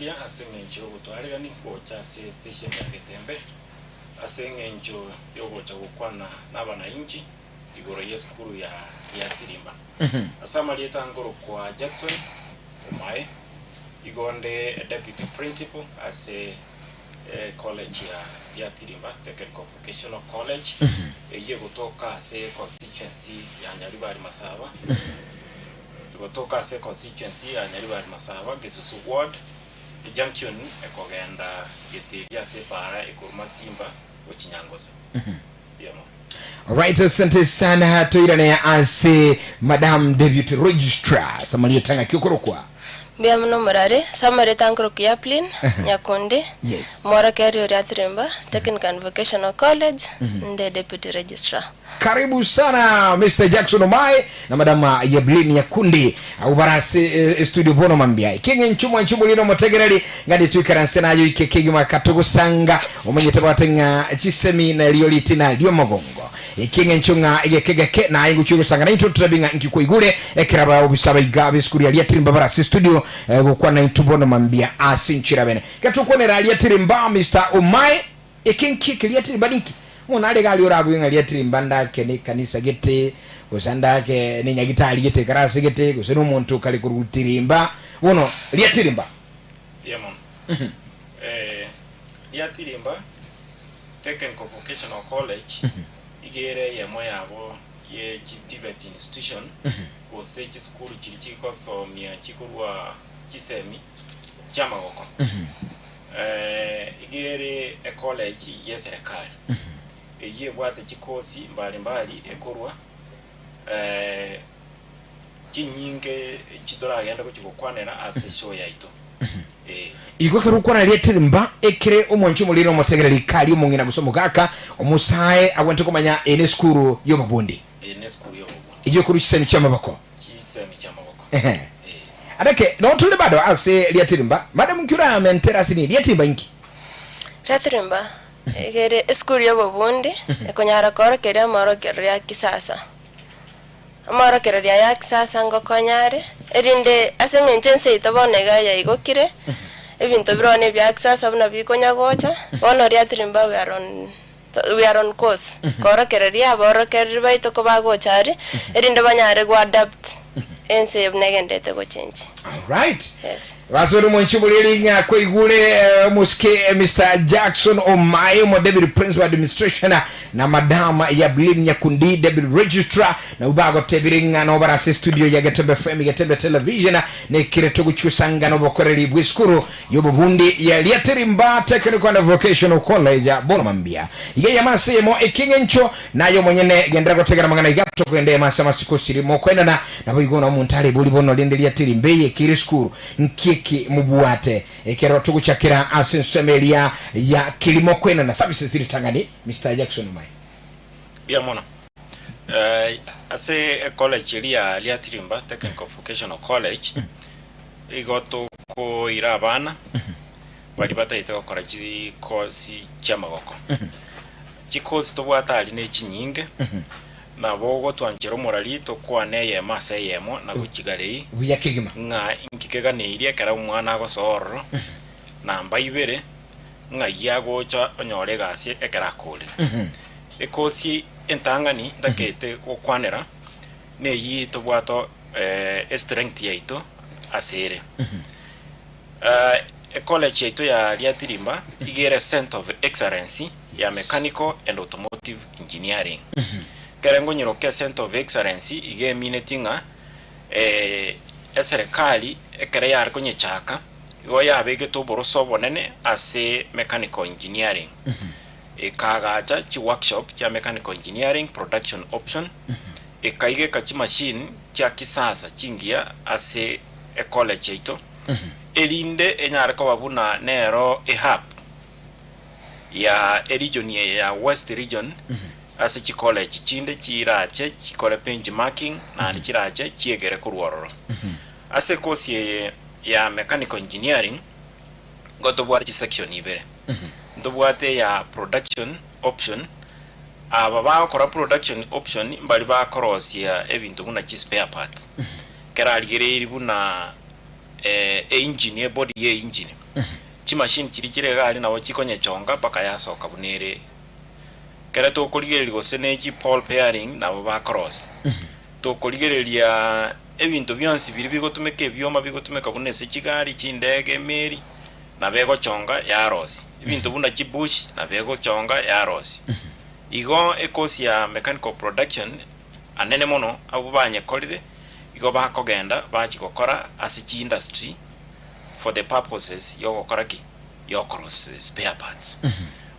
Eria ase engencho y'ogotwaregani gocha ase station ya Getembe, ase engencho y'ogocha gokwana nabanainchi igoro y'esukuru ya Riatirimba. Ase amarieta nkorokwa Jackson Omae, igo nde Deputy Principal ase College ya Riatirimba Technical Vocational College, eyio egotoka ase constituency ya Nyaribari Masaba. Egotoka ase econstituency ya Nyaribari Masaba, Gesusu Ward, ejunction ekogenda Getiria ase epaara ekorwa Masimba gochia Nyangoso. Mbuya mono. Alright, asante sana toirane ase Madam Deputy Registrar ase amarieta ng'aki okorokwa. Mbuya mono morare, ase amarieta nkorokwa Yaplin Nyakundi, Omworokereria oria Tirimba Technical and Vocational College, nde Deputy Registrar. Karibu sana Mister Jackson Omae na Madam Yeblin Nyakundi abwo bare ase estudio bono mambia. Ekieng'encho mwanche omoriri na omotegereri ng'a titoikaranse naye oike kegima katogosanga omanyete bwate ng'a chisemi nario ritina riomogongo. Ekieng'encho ng'a egeke geke naye ngochia gosanga naintwe totabi ng'a inki kwaigure ekero abaobisa abaiga b'esukuru ya Riatirimba bare ase estudio gokwana naintwe bono mambia ase enchera bene. Getokwanera Riatirimba Mister Omae. Eke nki keria tirimba ninki? Omonto nare iga aria orabue ng'a riria tirimba ndake nekanisa gete, gose andake nenyagitari gete ekero ase gete, gose nomonto okare korwa tirimba. Bono ria tirimba. Mbuya mono. Eh, ria tirimba Technical Vocational College iga ere eyemo yabo ye chi TVET institution gose chisukuru chiria chigosomia chikorwa chisemi chiamagoko. Iga ere ecollege y'eserekari, eyio ebwate chikosi mbari mbari ekorwa chinyinge chitoragende gochia gokwanera ase eshow yaito. Ee. Igo ekero okwana rietiri mba ekere omwanchi omoriri na omotegereri kari omong'ina gose omogaka omosae agwenerete komanya eye nesukuru y'obobundi. Eye nesukuru y'obobundi. Eyio ekorwa chisemi chi'amaboko. Chisemi chi'amaboko. Ehe. Ee. Areke, noo tore bado ase riatirimba. Madam nki oramentere ase rini riatirimba inki? Riatirimba iga ere esukuru y'obobundi ekonyara koorokereria amaorokererio ya kisasa. Amaorokererio aya ya kisasa ngokonya are, erinde ase eng'encho ense yaito bono iga yaigokire, ebinto bire bono ebia kisasa buna bikonya gocha, bono riatirimba we are on We are on course koorokereria aborokereri baito kobagocha aria, erinde banyare go adapt ense eye buna egenderete gochenchia. Alright. Yes. Basore omonchi omoreri ng'a kwaigure eh, omosike eh, Mr. Jackson Omae omo Deputy Principal Administration na Madam Yablin Nyakundi Deputy Registrar nabwo bagotebire ng'a nabo bare ase studio ya Getembe FM Getembe Television nekere togochia na obokoreri bw'esukuru Y'obobundi ya Riatirimba Technical and Vocational College bono mambia iga eyemo ase eyemo ekieng'encho naye omonyene genderera gotegera amang'ana iga tokogenda eyemo ase amasiko siri mokoenana naboigo na omonto arebori bono rende Riatirimba eye kere esukuru nki eke mobwate ekero togochakera ase ensemo eria ya keri mokoenana services ritang'ani Mister Jackson Omae. Mbuya mono. Ase ecollege eria ya Riatirimba Technical Vocational College Igo tokoira abana baria batagete gokora chikosi chi'amagoko. Chikosi tobwate aria ne chinyinge, nabo ogotwanchera omorari tokwane eyemo ase eyemo na gochigarei Buya kegima. ng'a inki keganeirie ekero omwana agosoa ororo, namba ibere, ng'ai agocha onyore egasi ekero akorire. Ekosi entang'ani ntagete gokwanera, neyio tobwate estrength yaito ase ere. Ecollege yaito ya Riatirimba iga ere Centre of Excellence ya Mechanical and Automotive Engineering. Ekere ngonyeroka Centre of Excellence iga eminetie ng'a eserekari ekere yare konyechaka igo yabegete oboroso obonene ase mechanical engineering. Ekaagacha chiworkshop chia mechanical engineering production option. Ekaigeka chimashini chia kisasa chingiya ase ecollege yaito, erinde enyare koba buna nero ehub ya eregion eye ya West Region ase chicollege chinde chirache chikore benchmarking naende chirache chiegere korwa ororo. Ase ekosi eye ya mechanical engineering, nigo tobwate chisection ibere, ntobwate eya production option Aba bagokora production option mbari bakorosia ebinto buna chi spare parts. Ekero arigereiri buna. Engine, ebody ye engine, chimashini chiria chire egari nabo chikonyechonga mpaka yasoka buna ere. Ekero tokorigereria gose ne chi paul bearing nabo bakorosia. Tokorigereria ebinto bionsi biria bigotumeka ebioma bigotumeka buna ase chigari, chindege, emeri, nabo egochonga yarosia. Ebinto buna chibush nabo egochonga yarosia. Igo ekosi ya mechanical production anene mono abwo banyekorire igo bakogenda bachia gokora ase chiindustry for the purposes yogokora ki? Yokorosia spare parts.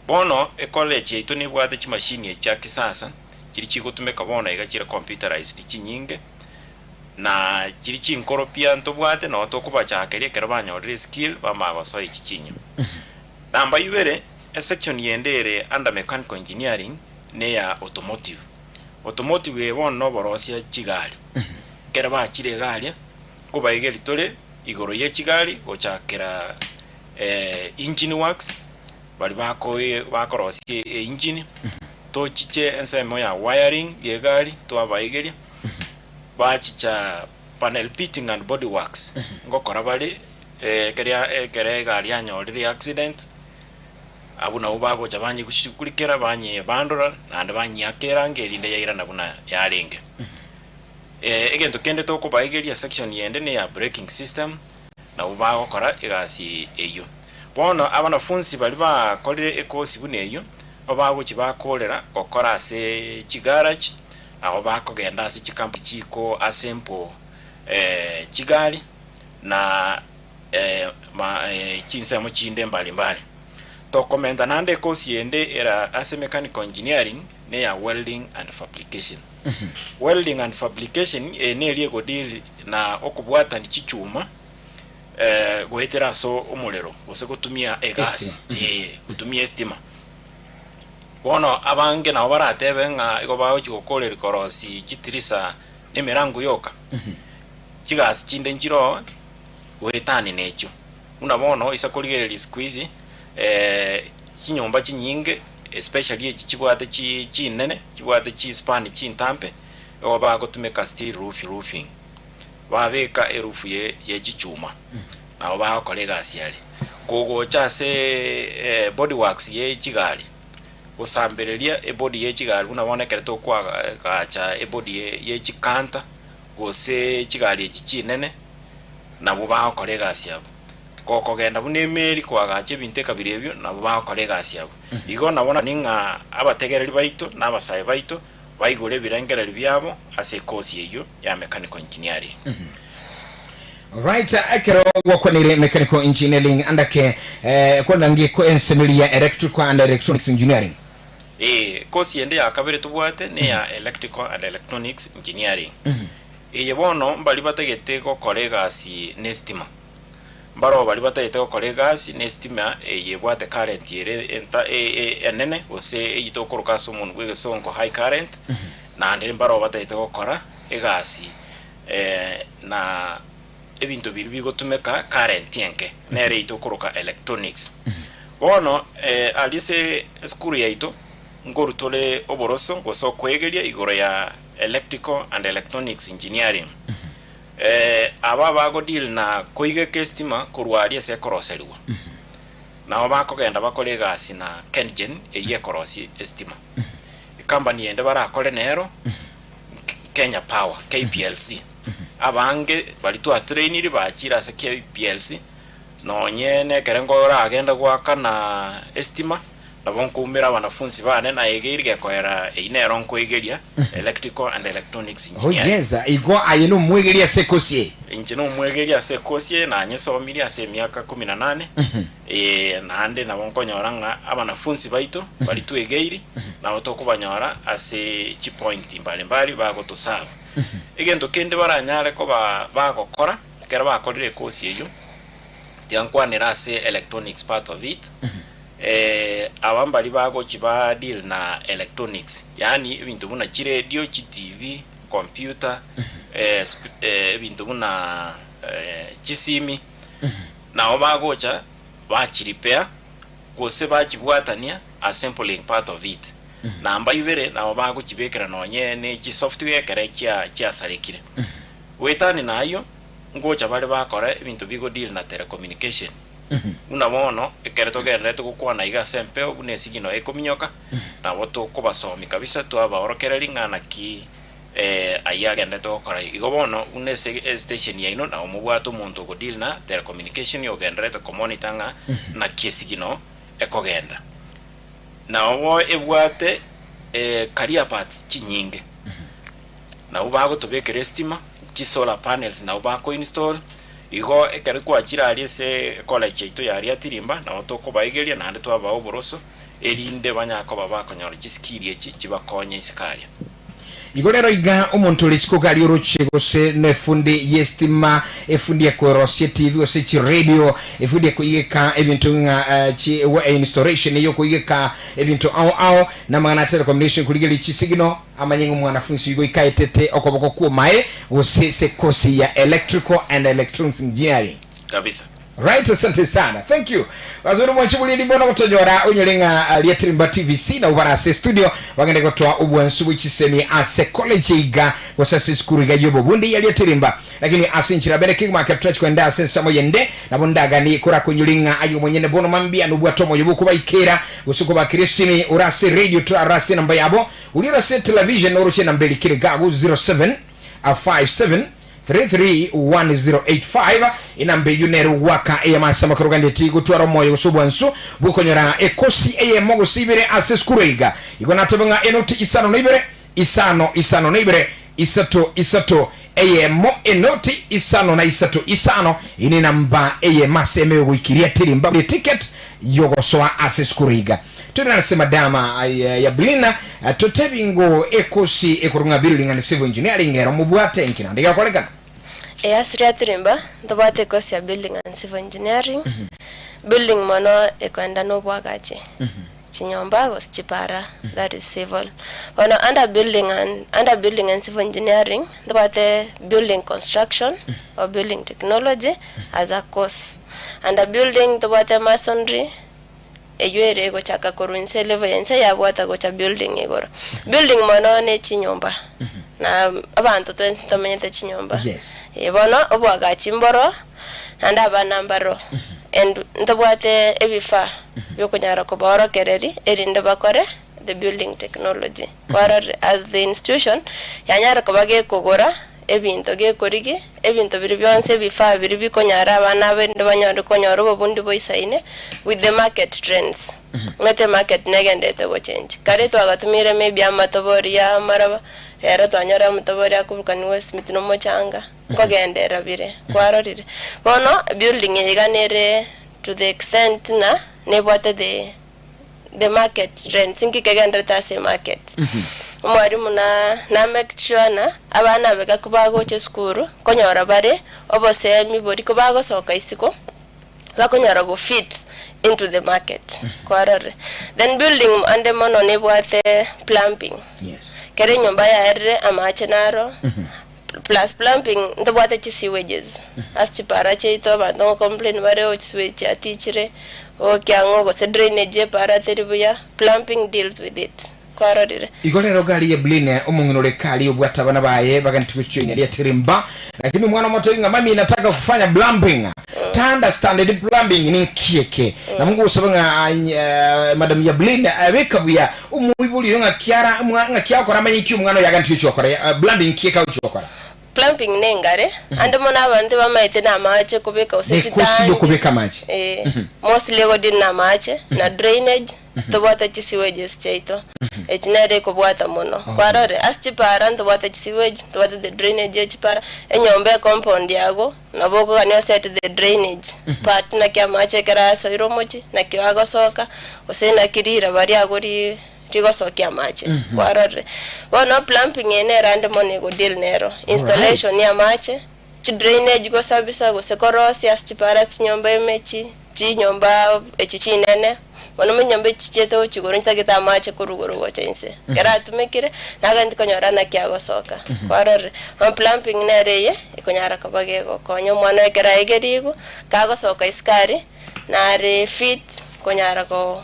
Bono ecollege yaito nebwate chimashini echi chia kisasa chiria chigotumeka bono iga chire computerized chinyinge na chiria chinkoro pia ntobwate nabo tokobachakeria ekero banyorire eskill bamanya gosoa echi chinyia. Namba ibere, esection yende ere under mechanical engineering neya automotive. Automotive eye bono noborosia chigari. Ekero bachire iga aria, nkobaegeria tore igoro ye chigari gochakera engine works, baria bakoe bakorosia engine, tochiche ensemo ya wiring ya egari twabaegeria, bachicha panel beating and body works, ngokora bare ekeria ekere egari yanyorire accident, Abwo nabwo bagocha banyegushukurikera, banyebandora, naende banyiaka erangi erinde yairana buna yarenge. Egento kende tokobaegeria section yende neya braking system, nabwo bagokora egasi eyio. Bono abanafunsi baria bakorire ekosi buna eyio, nabo bagochia bakorera gokora ase chigarage, nabo bakogenda ase chikampuni chiko assemble chigari na chinsemo chinde mbali mbali. Tokomenta naende ekosi ende era ase mechanical engineering neya welding and fabrication. Welding and fabrication eye neria egodeal na okobwatani chichuma goetera ase omorero gose gotumia egas, eh gotumia estima. Bono abange nabo baratebe ng'a igo bagochi gokoreria korosia chitirisa na emerango yoka, chigasi chinde nchiroo goetania nechio. Buna bono ase korigereria siku hizi chinyomba chinyinge especially echi chibwate chi chinene chibwate chispan chintambe nigo bagotumeka steel roof roofing. Babeka eroof ye ye chichuma nabo bagokora egasi aria. Kogocha ase body works ye chigari gosambereria ebody ye chigari buna bono ekero tokoagacha ebody ye ye chikanta gose chigari echi chinene. nabwo bagokora egasi abwo. Gokogenda buna emeri koagacha ebinto ekabira ebio, nabwo bagokora egasi abwo. Igo nabo nani ng'a abategereri baito na abasae baito baigore ebirengererio biabo ase ekosi eyio ya mechanical engineering. Right, ekero gwakwanire mechanical engineering andake eh, kwanangi ngiko ensemeri ya electrical and electronics engineering. Ee, ekosi ende ya kabere tobwate neya electrical and electronics engineering. Eye bono mbaria batagete gokora egasi nestima. Mbaroo baria batagete gokora egasi nestima eye ebwate current ere enta enene gose eyio tokoroka ase omonwa bw'egesongo high current, naende mbaroo batagete gokora egasi na ebinto biria bigotumeka current enke, nere eyio tokoroka electronics. Bono aria ase esukuru yaito, nkorwa tore oboroso gose okoegeria igoro ya Electrical and Electronics Engineering. Aba bagodeal na koigeka estima korwa aria ase ekoroserigwa. Nabo bakogenda bakore egasi na KenGen eyio ekorosia estima. Ecompany ende barakore nero Kenya Power, KPLC. Abange baria twatrainiri bachire ase KPLC nonye nekerengo oragende goakana estima Nabo nkoumera abanafunsi bane na egeiri gekoera eyio nero nkoigeria, Electrical and Electronics Oh Engineering. yes, igo aye nomwegeria ase ekosi eye. Inche nomwegeria ase ekosi eye, nanyesomirie ase emiaka kumi na nane, ee, naende nabo nkonyora ng'a abanafunsi baito baria twegeiri, nabo tokobanyora ase chipointi mbari mbari bagotoserve. Egento kende baranyare koba bagokora, ekero bakorire ekosi eyio, tiga nkwanere ase electronics part of it, Aba mbaria bagochia ba deal na electronics, yaani ebinto buna chiredio, chitivi, computer, ebinto buna chisimi, nabo bagocha bachirepair gose bachibwatania assembling part of it. Namba ibere nabo bagochibekera nonye ne chisoftware ekere chia chiasarekire. Goetania na ayio. Ngocha bare bakora ebinto bigo deal na telecommunication. Buna bono, ekero togendererete gokwana iga ase empeo buna esigino ekominyoka, nabo tokobasomia kabisa twabaorokereria ng'a naki ayio agendererete gokora. Igo bono buna ase estation yaino nabo mobwate omonto ogo deal na telecommunication ogendererete komonitor ng'a naki esigino ekogenda. Nabo ebwate career paths chinyinge. Nabwo bagotobekera estima, chisolar panels nabwo bakoinstall, igo ekero twachire aria ase ecollege yaito ya aria Tirimba, nabo tokobaigeria naende twabaa oboroso, erinde banyare koba bakonyora chiskill echi chibakonye isiko aria. Igo rero iga omonto ore isiko gari oroche gose nefundi y'estima, efundi ekorosia etivi gose chiradio, efundi ekoigeka ebinto ng'a chi installation ey'okoigeka ebinto ao ao, namang'ana a telecommunication korigereria chisignal, Amanye ng'a omwanafunsi oyio goika aetete okoboko kw'omoe gose ase ekosi ya Electrical and Electronics Engineering. Kabisa. Right asante sana thank you Wazuri mwanchi burieri bono gotonyora onyore ng'a Riatirimba TVC nabwo bare ase studio bagende gotoa obwansu bwe chisemi ase college iga gose ase esukuru iga y'obobundi ya Riatirimba Lakini ase enchera bene kegima ekero turachi kogenda ase ensemo yende, nabo ndaganie korakonyore ng'a aye omonyene bono mambia nobwate omoyo bw'okobaikera, gose kobakera esimi ore ase radio torarore ase enamba yabo, oria ore ase television oroche enamba eria kere gago 0757331085 enamba eyio nere ogoaka eyemo ase amakoro gandeti gotwara omoyo gose obwansu bw'okonyora ekosi eyemo gose ibere ase esukuru eiga. Igo natebe ng'a enoti isano na ibere isano isano na ibere, isato isato eyemo enoti isano na isato isano. Eye nenamba eyemo ase eme yogoikiria tirimba buna eticket yogosoa ase esukuru iga. Tore nase madama ya Blina totebi ngo ekosi ekorwa ng'a building and civil engineering ero mobwate nki naende gekorekana? Ee ase riria tirimba ntobwate ekosi ya building and civil engineering, building mono ekoenda na obwagachi. Chinyomba gose chipara, that is civil. Bono under building and under building and civil engineering, ntobwate building construction or building technology as a course. Under building ntobwate masonry, eywo ere egochaka korwa inse elevel ya inse yabwata gocha building igoro. Building mono ne chinyomba, na abanto twensi ntomenyete chinyomba. Yes. Eh bono oboagachi mboro. naende abana mbaro, and ntobwate ebifaa biokonyara kobaorokereria erinde bakore the building technology. Kwarorire as the institution yanyare koba gekogora ebinto gekorigia ebinto biria bionsi ebifaa biria bikonyara abana aba erinde banyore konyora obobundi boisaine with the market trends. Omanyete emarket negenderete gochenji, kare twagatumire maybe amatobori ya amaraba, rero twanyora amatobori akoburukaniwa esimiti na omochanga. Nkogenderera bire, kwarorire. Bono building eye iga nere to the extent ng'a nebwate the the market trends, inki kegendererete ase emarket. Omwalimu na na make sure ng'a abana aba iga kobagocha esukuru, nkonyora bare obosemi boria kobagosoka isiko, bakonyora go fit into the market, kwarorire. Then building ande mono nebwate plumbing, Yes. kera enyomba yaerire amache naro. Plus plumbing ntobwate chi sewages ase chipara chiaito abanto ngo complain bare oh chisewage chiatichire oh kiang'o gose drainage ye para teri buya, plumbing deals with it kwarorire. Igo rero gari ya Bline omong'ina ore kari obwate abana baye baganeti gochioinia riatire mba lakini omwana omotebi ng'a mami nataka kufanya plumbing ta understanded plumbing ninki eke nabo ngosaba ng'a madam ya Bline beka buya Omoibori oyo ng'aki ara omwa ng'aki agokora amanye nki omwana oyo aganeti gochia gokora ya plumbing nki eke agochia gokora. Plumbing nengare, ande mono abanto bamaete na amache kobeka gose Nekosi chitangi yokobeka amache. eh, mostly egodeal na amache na drainage, tobwate chisiwages chiaito, echi nere ekobwata mono. Kwarorire, ase chipara ntobwate chisewage, ntobwate the drainage ya chipara, enyomba ecompound yago. Nabo okogania oset the drainage part naki amache ekero asoire omochie, naki agosoka, gose naki riraba riago ri rigosokia amache, kwarorire. Bono plumbing eye nere ande mono ego deal nero, installation ya amache, chidrainage gosabisa gose korosia ase chipara chinyomba emechi, chinyomba echi chinene, Mono mono enyomba echi chiaito gochia igoro nchitagete amache korwa igoro gocha inse. Ekero atumekire, nagende konyora naki agosoka. Kwarorire? Bono plumbing nere eye, ekonyara koba gegokonya omwana oye ekero aegerigwe, kagosoka isiko aria, nare fit konyara ko.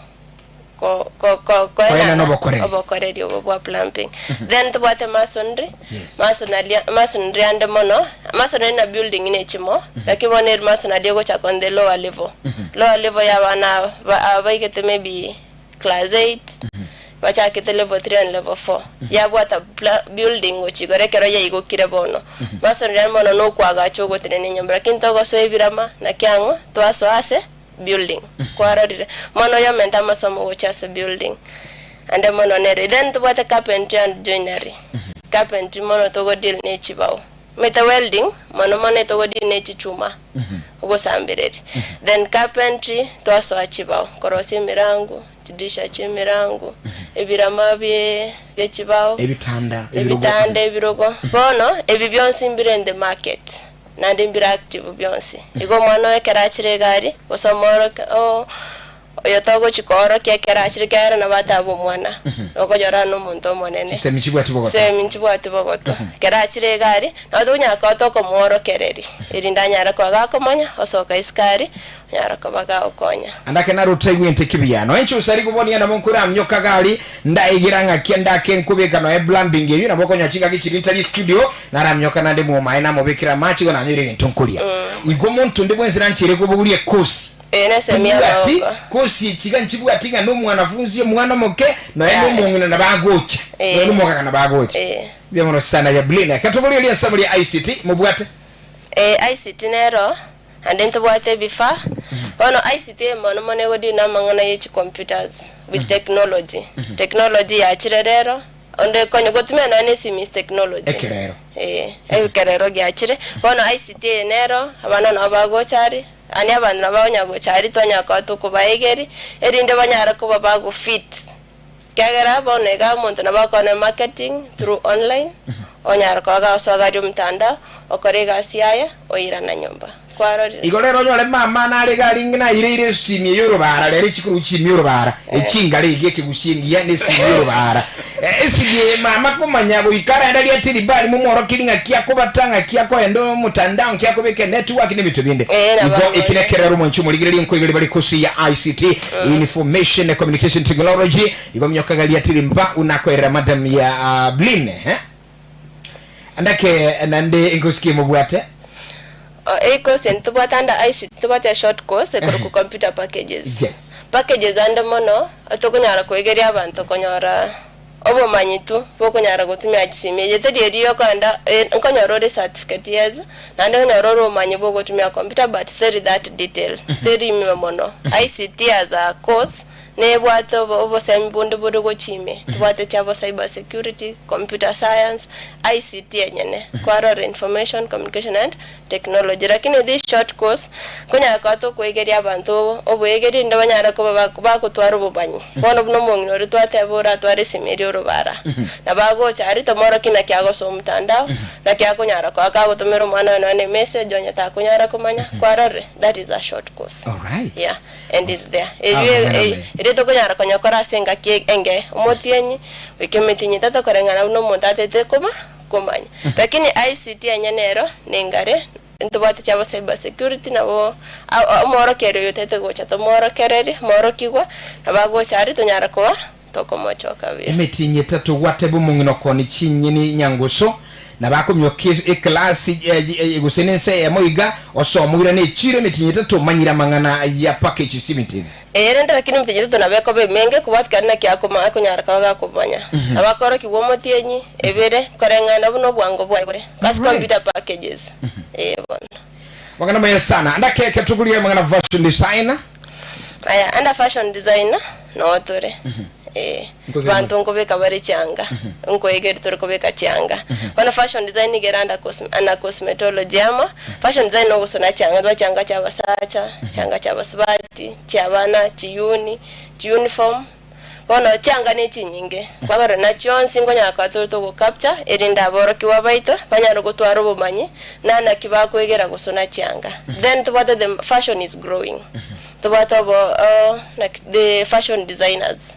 ko ko ko Koenana koenana obokoreri. obokoreri obo bwa plumbing. Then tobwate masonry, Yes. masonry masonry ande mono, masonry na building ne chimo, lakini bono eri masonry egochaka on the lower level. Lower level ya abana aba ba aba baigete maybe class 8, bachakete level 3 and level 4. Yabwata pla building gochia igoro ekero yaigokire bono. Masonry ande mono na okoagacha ogotenena enyomba, lakini togosoa ebirama naki ang'o, twasoa ase building kwarorire mono oyomente amasomo gochia ase building ande mono nere then tobwate carpentry and joinery carpentry mono togo deal ne chibao omanyete welding mono mono etogo deal ne chichuma ogosambereria then carpentry twasoa chibao korosia emirango chidirisha chia emirango ebirama bie bie chibao Ebitanda, ebirogo. ebitanda ebirogo bono ebi bionsi mbire in the market. Naende mbire active bionsi. Igo omwana oyo ekero achire egari, gose omoorokia oo oyo togochi koorokia ekero achire ekiagera nabo atabe omwana, okonyora na omonto omonene. Chisemi chibwati bogotwa. Chisemi nchibwati bogotwa. Ekero achire egari, nabo tokonyara koba tokomoorokereria, erinde anyare koba gakomanya, osoka isiko aria, onyare koba gagokonya. Ande ake naro otaigwente kibuya. Nonya inche osari kobonia nabo nkoramioka gari, ndaegera ng'aki ndake nkobeka nonya plumbing eyio nabo okonyora chingaki chiria ntari studio, naramioka nande mwomae namobekera amache igo nanyoire egento nkoria. Igo omonto onde bwensi nanchere kobogoria ekosi. Eye nesemi Tibwati y'amaboko. kosi echi iga nchibwati ng'a nomwanafunzi omwana omoke nonya Yaya. nomong'ina nabo agocha nonya nomogaka nabo agocha. Mbuya mono sana Yablina. Ekero toboria riasabu ria ICT mobwate. ICT nero Naende ntobwate ebifaa, bono ICT eye mono mono egodeal na amang'ana ye chicomputers with technology. Technology yachire rero, onde konya gotumia nonya na esimi is technology. Ekerero. Eh, ekerero giachire. Bono ICT eye nero, abana nabo bagocha aria, yaani abanto nabo bakonya gocha aria twanyara koba tokobaegeria, erinde banyare koba bagofit. Ekiagera bono iga omonto nabo akore marketing through online, onyare koba gagosoa aria omotandao, okore egasi yaye, oirana nyomba. Kwarorire? Igo rero onyore mama nare iga aringe naireire esimi eye orobara rero echikorwa chisimi orobara echingare iga ekegusia engiya ne esimi orobara esimi eye mama komanya goika arende aria tiribari momworokerie ng'aki akobata ng'aki akoenda omotandao ng'aki akobeka enetwork na ebinto binde Eh, nabo igo amo eki iga. nekerero omwanchi omorigereria nkoigeria bare kosi ya ICT Information Communication Technology igo minyokaga ria tirimba unakoerera madam ya Blin eh? Ndake nande nkosikie mobwate. O, ei course ntobwate ande ICT ntobwate a short course ekorokwa computer packages. Yes. Packages ande mono tokonyara koegeria abanto konyora obomanyi tu bokonyara gotumia chisimi eye teri eria yokoenda nkonyora ore certificate yes naende nkonyora ore obomanyi bwogotumia computer but teri that detail teri ime mono. ICT as a course Nebwate obosemi bonde bore gochia ime, tobwate chiabo cyber security, computer science, ICT enyene, kwarora information, communication and technology. Lakini this short course, nkonyara koba tokoegeria abanto oboegeri erinde banyare koba bagotwara obomanyi. Bono buna omong'ina oria twateba oratware esimi eria orobara, nabo agocha aria tomorokie naki agosoa omotandao, naki akonyara koba kagotomera omwana oye nonya na emessage onye takonyara komanya, kwarorire, that is a short course. Alright. Yeah. and is there. Erio Amang'ana e- amaya. erio tokonyara konyokora ase engaki e- enge, omotienyi, goika emetienyi etato koreng'ana buna omonto atete koma komanya. Lakini ICT enyene ero nengare, ntobwate chiabo cyber security nabo a- a- omworokereria oyo otagete gocha tomworokererie, omworokigwa, nabo agocha aria tonyare koba tokomochoka buya. Emetienyi etato gwateba omong'ina okoni chinyeni nyangusu, na bakomioka ekelasi gose nense eyemo iga, osome oirane echiro emetienyi etato omanyire amang'ana ya packages y'ebinto ebi. Ee, rende lakini emetienyi etato nabo ekoba emenge, kobwatikana naki akoma akonyara koba gakomanya. Nabo akorokigwa omotienyi, ebere, koreng'ana buna obwango bwaye bore. Ase Alright. computer packages. Ee bono. Amang'ana maya sana. Ande ake tugurie amang'ana fashion designer. Aya, under fashion designer, noo tore. Eh, Nkoegeri banto nkobeka bare chianga, nkoegeri tore kobeka chianga. Bono fashion design nigo ere under cosme under cosmetology ama, fashion design nogosona chianga, tobwate chianga chia abasacha, chianga chia abasubati, chia abana, chiyuni, chiuniform, bono chianga ne chinyinge, kwagera na chionsi nkonyara koba tore togo capture, erinde aborokigwa baito, banyare gotwara obomanyi, na naki bakoegera gosona chianga. Then tobwate the fashion is growing. Tobwate obo naki the fashion designers.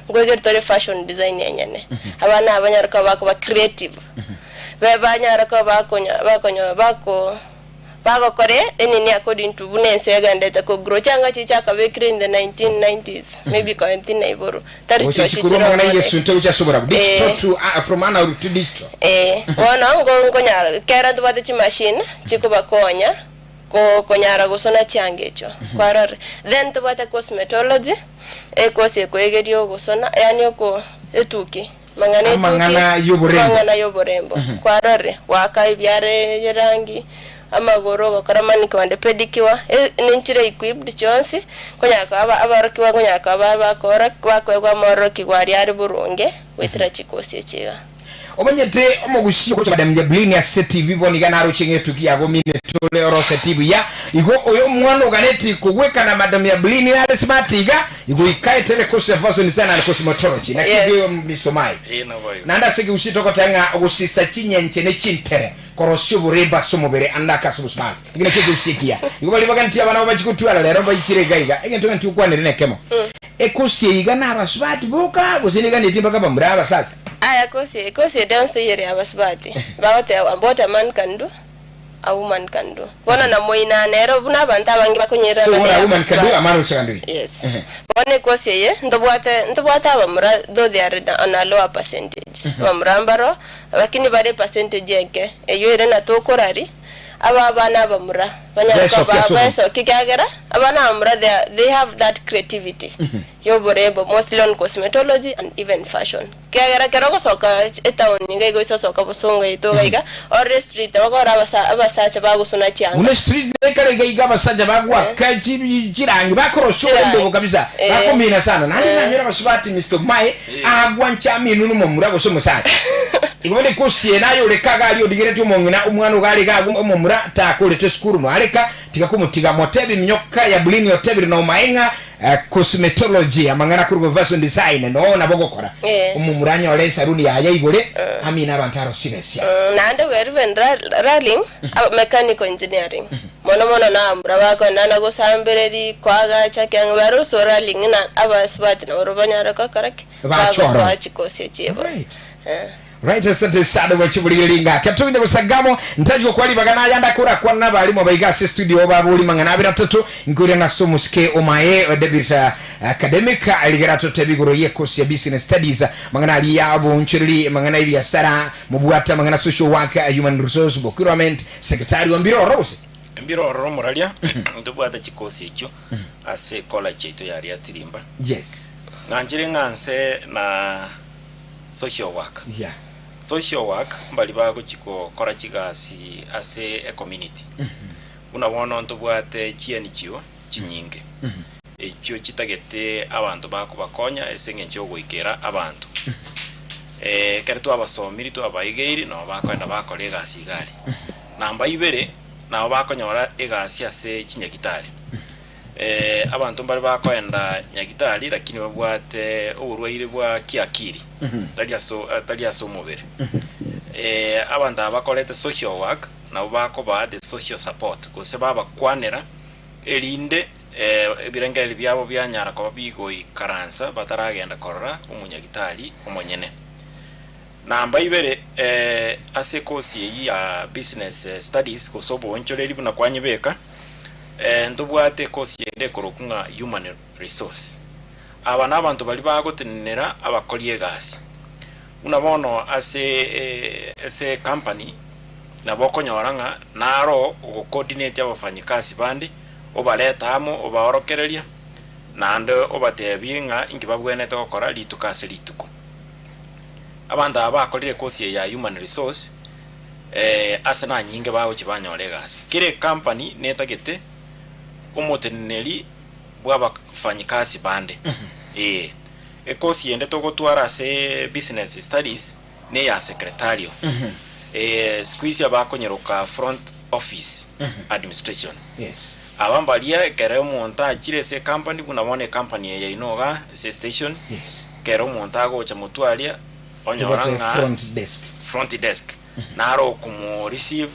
Nkoegeri tore fashion design enyene. Abana aba banyare koba bakoba creative. Be banyare koba bakonya bakonya bako. Bagokora enini according to buna ense egendete ko grow. Chianga chiria chiakabekire in the 1990s maybe konya tinaigorwa tari Gocha chirochio chikorwa chire amang'ana bono. y'egesunte gocha ase oborabu. Digital Eh. to uh, from analog to digital. Eh, bono ngo nkonyara kera ntobwate chimachine chikobakonya ko konyara gosona chianga echio kwarorire. Then ntobwate cosmetology, ekosi ekoegeria ogosona yaani oko etuki. Amang'ana etuki, Amang'ana y'oborembo. amang'ana y'oborembo. Kwarorire, goaka ebiara erangi, amagoro, gokora manicure and pedicure, e ninchire equipped chionsi, konyara koba aba aborokigwa konyara koba bakora bakoegwa amaorokigwa aria are boronge, goetera chikosi echi iga. Omanyete omogusi okocha Madam Jabulini ase TV bono iga naroche ng'a etuki yagomine tore oroseti buya igo oyo omwana oganeti kogwekana Madam Jabulini nare smart iga igo ikaete ere course ya fashion design and cosmetology naki Yes. igo Mr. Omai Ee, naboigo. naende ase ekegusii togoteba ng'a ogosisa chinyenche ne chintere korosia oborembo ase omobere ande ake ase obosubati eki nakio ekegusii ekiya igo baria baganeti abana abo bachie gotwara rero baichire iga iga egento ng'a ntigokwanere nekemo Ekosi eye iga nabasubati boka, gose neganeti mpaka bamura abasacha? Aya kosi eye, kosi ende yonsi teiyo ere y'abasubati. Bagoteba, What a man can do, a woman can do. Bono namoinaa nero buna abanto abange So bakonyererana what a woman can do, a ney'abasubati. man also can do it. Yes. Bono ekosi eye, ntobwate ntobwate abamura though they are on a lower percentage. Abamura mbaro, lakini bare epercentage enke, eywo ere natokorari, Aba abana abamura banyare Besokia koba ase obomo. besokia ekiagera abana abamura they are, they have that creativity y'oborembo mostly on cosmetology and even fashion. Ekiagera ekero ogosoka etown iga iga oise osoka bosongo yaito iga iga orore street bakora abasa abasacha bagosuna chianga. Buna street nekare iga iga abasacha bagwaka chi chirangi bakorosia Chirangi. oborembo kabisa Eh. bakomina sana naende Eh. nanyora abasubati Mister Omae agwancha aminwe nomomura gose omosacha Igo bono ikosie naye oreka iga aria odigeretie omong'ina, omwana ogo are iga agwo omomura takorete esukuru noareka, tiga komotiga. Motebi minyoka ya Blini otebire nomae ng'a cosmetology amang'ana korwa fashion design noo nabo ogokora. Omomura anyore esaruni yaye aigore amine abanto arosie besia. Naende we are even rallying mechanical engineering mono mono nabamura bakoenda na gosambereria, koagacha kiang'e we are also rallying ng'a abasubati nabo banyare gokora ki? Bache ororo. Bagosoa chikosi echi bo. Right. Right, asante sana mwachibulirie ringa ketubinde gusagamo ntaji gokwa ribaga nayanda korakwana nabarimu baiga ase studio babori mang'ana abere atato nkoire ng'ase omosike omaye David academic rigera totebi igoro yekosi ya business studies mang'ana aria ya obonchoreri mang'ana ebiasara mobwate mang'ana social work human resource procurement secretary ombire ororo gose Mbire ororo omoraria, ntobwate chikosi echio ase ecollege yaito ya Riatirimba. Yes. Ng'anchire ng'a nse na social work. Yeah. Social work mbari bagochi gokora chigasi ase ecommunity. Buna bono ntobwate chiNGO chinyinge, echio chitagete abanto bakobakonya ase eng'encho yogoikera abanto. Ekero twabasomiri twabaigeiri nabo bakoenda bakora egasi iga aria. Namba ibere, nabo bakonyora egasi ase chinyagitari. Abanto mbare bakoenda nyagitari lakini babwate oborwaire bwa kiakili, tari ase tari ase omobere. Abanto aba bakorete social work nabo bakobaa the social support gose babakwanera erinde ebirengererio biabo bianyara koba bigoikaransa bataragenda korora omonyagitari omonyene. Namba ibere, ase ekosi eyio ya business studies gose oboonchoreri buna kwanyebeka, ntobwate ekosi ende ekorokwa ng'a human resource. Aba nabanto baria bagotenenera abakori egasi. Buna bono ase ase ecompany nabo okonyora ng'a naro ogocoordinate abafanyikasi bande, obarete amo, obaorokereria, naende obatebie ng'a inki babwenerete gokora rituko ase rituko. Abanto aba bakorire ekosi eye ya human resource ase nanyinge bagochia banyora egasi. Kera ecompany netagete omoteneneri bwa abafanyikasi bande. Ee. Ekosi ende togotwara ase business studies ne eya secretarial. Siku hizi abakonyeroka front office administration. Yes. Aba mbaria ekere omonto achire ase ecompany buna bono ecompany eye yaino igaa ase estation. Yes. Ekero omonto agocha motwe aria onyora Tobwate ng'a front desk. front desk naro okomo receive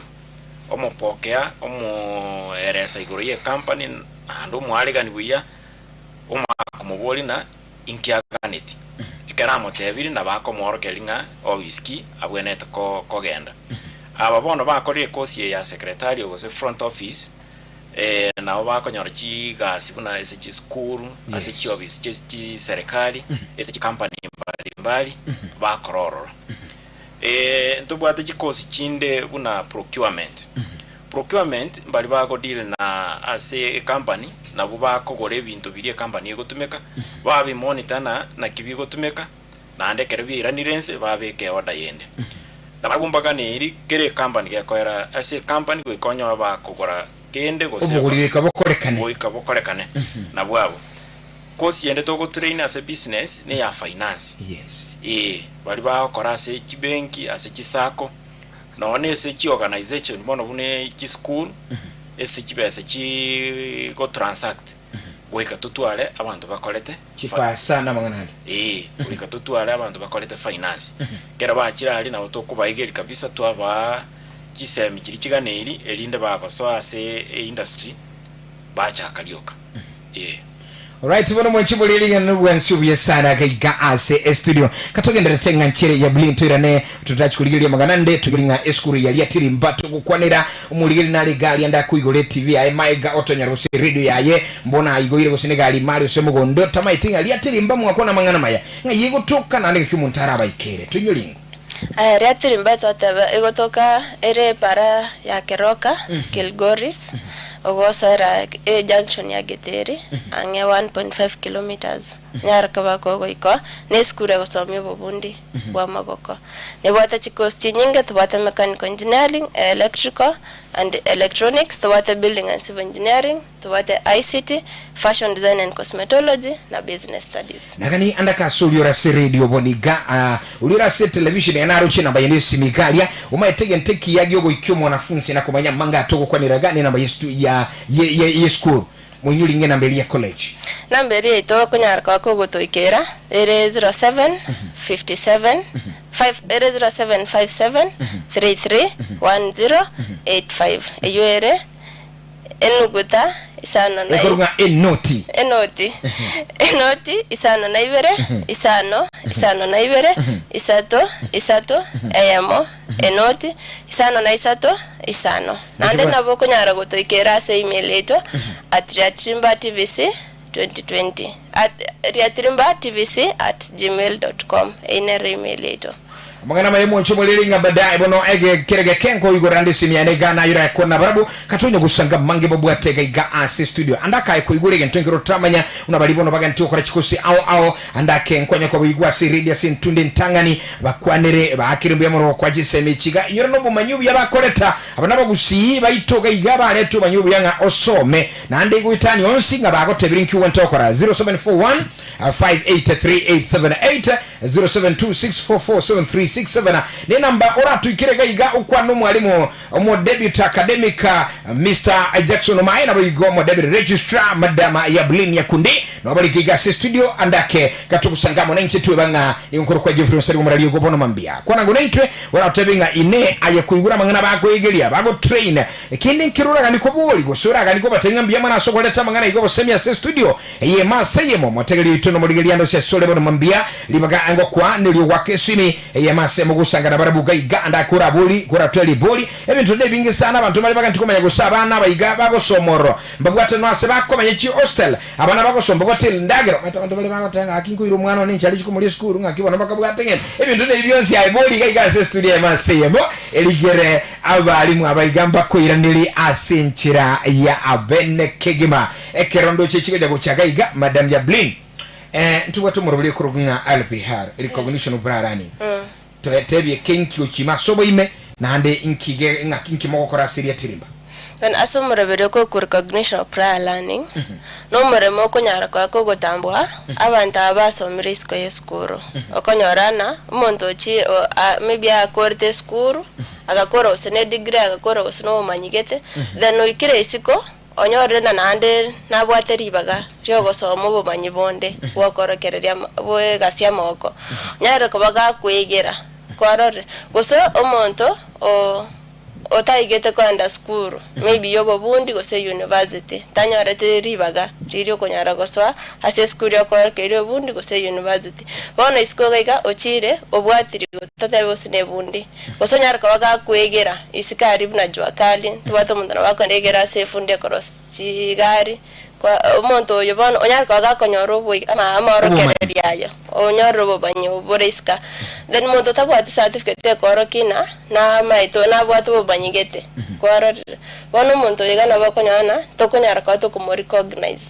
omopokea omoeresa igoro ye company naende omoaregani buya omakomoboria ng'a inki aganeti. Ekero amotebirie nabo akomoorokereria ng'a office ki abwenerete ko kogenda. Aba bono bakorire ekosi eye ya secretarial gose front office, nabo bakonyora chigasi buna ase chisukuru, ase chiofisi chie chiserikali, ase chicompany mbali mbali, bakora ororo. Ntobwate chikosi chinde buna procurement. Procurement mbari bagodeal na ase ecompany, nabwo bakogora ebinto biria ecompany egotumeka, babimonitor na naki bigotumeka, naende ekero biairanire inse babeka eorder yende. Nabarabwo mbaganeiri kera ecompany gekoera ase ecompany goika onyore bakogora kende gose Obogori goika bokorekane. goika bokorekane nabwo abwo. Course yende togotrain ase business neya finance. Yes. Ee, baria bagokora ase chibenki, ase chisacco, nonya na ase chiorganization bono buna chisukuru, ase chibesa chi gotransact, goika totware abanto bakorete Chipasa na amang'ana ande. Ee, goika totware abanto bakorete finance. Ekero bachire aria nabo tokobaigeria kabisa twabaa chisemi chiria chiganeiri erinde bagosoa ase eindustry bachaka rioka. Ee. Alright, bono mwanchi bori rigena bwansi obuya sana gaiga ase estudio. Katogenderete ng'a nchere ya Blin toirane totachi korigereria amang'ana ande togeri ng'a esukuru yaria tiri mba togokwanera omorigeri nare egari ande akoigora etv yaye maega otonyora gose radio yaye mbona aigoire gose negari imare gose mogondo tamaeti ng'a riatiri mba mwakwana amang'ana maya ng'ai egotoka naende gaki omonto arabaikere toinyore ingo. Aya riatiri mba twateba egotoka ere epara ya Keroka, Kilgoris, ogosoera ejunction ya Giteri ang'e 1.5 kilometres onyare koba kogoika na esukuru egosomia obobundi bw'amagoko. Nebwate chikosi chinyinge, tobwate mechanical engineering, electrical and electronics, tobwate building and civil engineering, Tobwate ICT, Fashion Design and Cosmetology, na Business Studies. Nagani ande ase oria ore ase radio bono iga, ah, oria ore ase etelevision eye naroche enamba yane y'esimi iga aria, omaete egento ekiya gi'ogoikia omwanafunsi na komanya amanga atogokwanera iga nenamba y'estu ya ye ye y'esukuru. Moinyori ng'a enamba eria ya college. Namba eria yaito okonyara koba kogotoikera ere 07 57 5 ere 0757 33 10 85 eywo ere Enuguta isano na Ekorwa ng'a enoti. Enoti. Enoti isano na ibere, isano, isano na ibere, isato, isato, eyemo, enoti, isano na isato, isano. Naende nabo okonyara gotoikera ase email yaito at riatrimbatvc 2020 at riatrimbatvc at gmail dot com. Eyio nero email yaito. Amang'ana amaya mwanche omorere ng'a baadaye bono ege kere geke nkoigora ande esimi yane iga nayora ekona barabwo katonya gosanga mange babwate iga iga ase studio ande akaye koigora egento nkero totamanya buna baria bono baganeti gokora chikosi ao ao ande ake nkwanya kobaigwa ase eredio ase entunde entang'ani bakwanere baakere mbuya mono gokwa chisemi echi iga inyora nobomanyi obuya bakoreta aba nabagusii baito iga iga barete obomanyi obuya ng'a osome naende igoetania onsi ng'a bagotebire nki ogwente gokora 0741 583878 0726447367 nenamba oratoikere iga iga okwane omwalimu omo deputy academic Mister Jackson Omae naboigo omo deputy registrar Madam Yablin Nyakundi nabo bare iga iga ase studio ande ake gatogosanga amo nainche tweba ng'a nigo nkorokwa Geoffrey Onsari omorari ogo bono mambia kwana ngo naintwe oratebe ng'a ine aye koigora amang'ana bakoegeria bagotrain kende nkere oragani kobori gose oragani kobatebia ng'a mbuya mono ase okoreta amang'ana iga obosemi ase studio Eyemo ase eyemo, omotegereria oito nomorigereria ande ase asore bono mambia, ribaga ngokwa nerio goaka esimi. Eyemo ase eyemo gosanga nabarabwo iga iga, ande ake orabori, koratwe ribori. Ebinto nebinge sana abanto mbare bagenti komanya gose abana aba iga bagosoma ororo mbabwate no ase bakomenya chi hostel. Abana bagosoma mbabwate endagera. Omanyete abanto bare bagoteba ng'a gaki nkoira omwana one inche arie komoria esukuru ng'aki bono bakabwate ng'ende. Ebinto nebi bionsi aye bori iga iga ase estudio eyemo ase eyemo erigere abalimu aba iga mbakoiranerie ase enchera ya abene kegima. Ekero ndoche chigocha gocha iga iga, Madam Jablin, eh, ntobwate omorobori okorokwa ng'a LPR, Recognition of Prior Learning. Toetebie eke inki gochima ase oboime, naende inki ge ng'aki inki mogokora ase eria tirimba. Then ase omoroberi okorokwa Recognition of Prior Learning, nomoremo okonyara koba kogotambua abanto aba basomire isiko y'esukuru. Okonyora ng'a omonto ochire o- a- maybe akorete esukuru, agakora gose ne edegree, agakora gose na obomanyi gete, then oikire isiko. Onyorire na naende nabwate ribaga ri'ogosoma obomanyi bonde bw'okorokereria bw'egasi y'amaboko, onyarire koba gakwegera, kwarorire, gose omonto o. otaigete koenda sukuru, maybe ya obobundi gose university, tanyorete ribaga riria okonyara gosoa ase esukuru ya okorokereria obundi gose university. Bono isiko iga iga ochire obwatirigwe totebe gose na ebundi, gose onyare koba gakwegera isiko aria buna jua kali, ntobwate omonto nabo akoenda egere ase efundi ekorosia chigari, kwa omonto oyo bono onyare koba gakonyora oboi ama amaorokererio aye, onyorire obomanyi bore isiko aa. Then monto otabwati certificate ekorokia ng'a namaete nabwate obomanyi gete, kwarorire. Bono omonto oyo iga nabo okonyora ng'a tokonyara koba tokomorecognize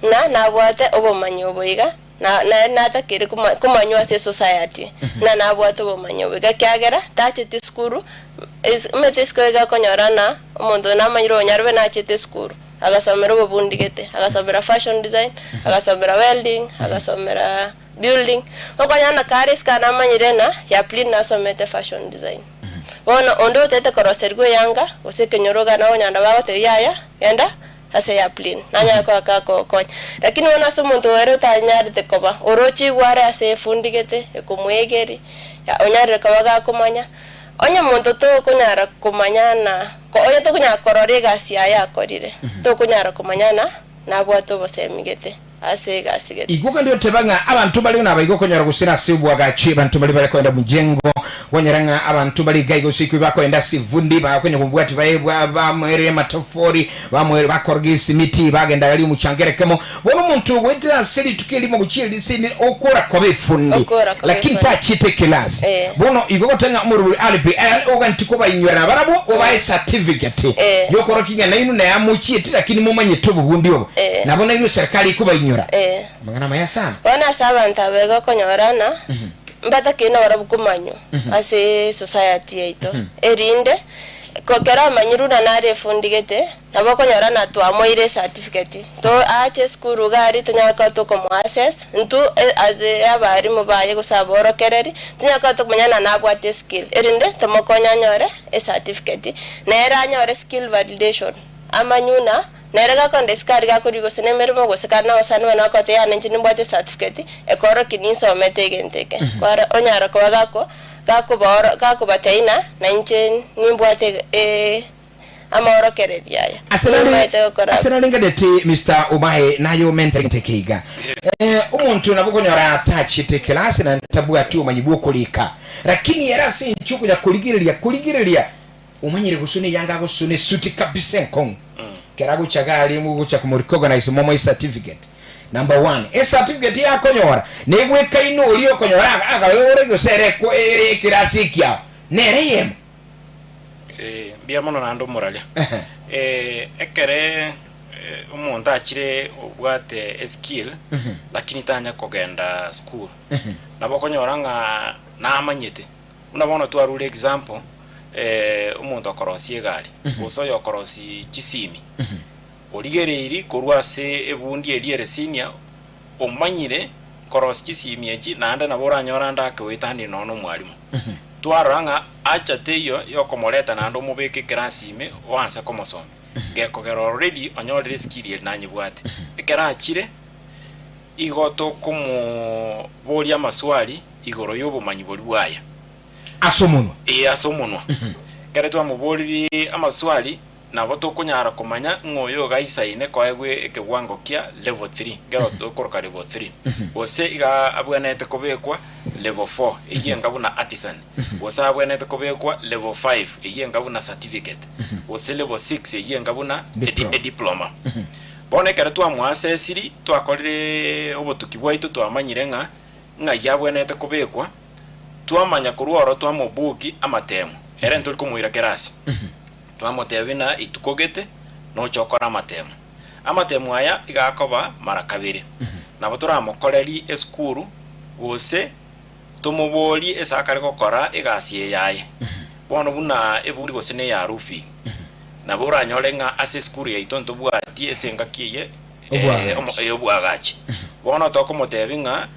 ng'a nabwate obomanyi obo iga, na naye natakeire koma komanywa ase esociety ng'a nabwate obomanyi obo iga ekiagera tacheti esukuru, ase omanyete isiko iga okonyora ng'a omonto oyo namanyire onyarebe nachete esukuru. Agasomera obobundi gete, agasomera fashion design, agasomera welding, agasomera building. Okonyora ng'a kare isiko namanyire ng'a Yaplin nasomete fashion design. Bono onde otagete koroserigwa eyanga gose ekenyoro iga nabo okonyora bagotebia yaya genda ase Yaplin nanyare koba kakogokonya. Lakini bono ase omonto ere otanyarete koba oroche igwe are ase efundi gete ekomoegeria, onyarire koba gakomanya. Onye omonto tokonyara komanya na onye tokonyara korora egasi yaye akorire, tokonyara komanya na nabwate obosemi gete ase egasi gete. Igo kende oteba ng'a abanto bare nabaiga okonyora gose nase obwagachi, abanto baria bare koenda omojengo, okonyora ng'a abanto bare iga iga gose ikobi bakoenda ase efundi, bakonya kobwati baye bamoereria amatofori, bamoereria bakoroga esimiti, bagenda aria omochanga ekemo. Bono omonto ogoetera ase rituko erimo gochia erisini okora koba efundi, Okora koba lakini efundi. tachiete ekelasi. Eh. Bono igo goteba ng'a omorwori RBL oganeti kobainyorera nabarabwo obae certificate Eh. yokorokia ng'a nainwe naye amochiete lakini momanyete obobundi obo. Eh. Nabo nainwe eserikari ekobainyora. Eh. Amang'ana amaya sana. Bono ase abanto aba iga okonyora ng'a mbatakeire nabarabwo komanywa ase esociety yaito, erinde ko ekero amanyirwe buna nare efundi gete, Nabo okonyora na twamoeire ecertificate, to aache esukuru iga aria tonyare koba tokomoa access, intwe as abalimu baye gose aborokereri, tonyare koba tokomanya ng'a nabwate eskill, erinde tomokonye anyore ecertificate, nere anyore skill validation, amanywe ng'a nere gakoenda isiko aria gakorigia gose na emeremo gose kare na abasani bane bakogotebia yane inche nimbwate ecertificate, ekorokia ninsomete egento eke. Kwara onyara koba gako gakobaoro gakobatebia ng'a nainche nimbwate Amorokererio aya Ase nare nimaete gokora ase nare ngadeti Mister Omae naye omentere gete keiga. Eh, omonto nabo okonyora atachiete ekelasi naende tabwati obomanyi bw'okorika, lakini ere ase enchwa okonya korigereria korigereria omanyire gosona eyanga agosona esuti kabisa enkong'u. Ekero agocha iga aria mogocha komorecognize momoe certificate. Number one, ecertificate yakonyora negwekaine oria okonyora aga agaore gose ere eko ere ekerasi ekiao nere eyemo. Eh, mbuya mono naende omoraria. Eh, ekere eh, omonto achire obwate eskill lakini tanya kogenda school nabo okonyora ng'a namanyete buna bono twarure example eh, omonto okorosia egari gose oyo okorosia chisimi origereiri korwa ase ebundi eria ere senior omanyire korosia chisimi echi naende nabo oranyore ande akegoetania nonya na omwalimu. Twarora ng'a acha teiyo yokomoreta naende omobeke ekerasi ime oanse komosomia. Gekogera already onyorire eskill eri nanyebwate. Ekero achire, igo tokomoboria amaswali igoro yobomanyi boria bwaye. Ase omonwa. Ee, ase omonwa. Ekero twamoboririe amaswali, Nabo tokonyara komanya ng'a oyo iga aisaine koegwa ekewango kia level 3, nkero tokoroka level 3, gose iga abwenerete kobekwa level 4, eyio enga buna artisan, gose abwenerete kobekwa level 5, eyio enga buna certificate, gose level 6, eyio enga buna Diploma. ediploma. Bono ekero twamoasesiri, twakorire obotuki bwaito twamanyire ng'a ng'ai abwenerete kobekwa, twamanya korwa oro twamobuki amatemo, ere ntori komoira kerasi. Twamotebia buna ituko gete noche okore amatemo. Amatemo aya iga akoba mara kabere. Nabo toramokorerie esukuru gose tomoborie ase akare gokora egasi eye yaye. Bono buna ebundi gose ne ya roofing. Nabo oranyore ng'a ase esukuru yaito ntobwati ase engaki eye Obwagachi. obwagachi. Bono tokomotebia ng'a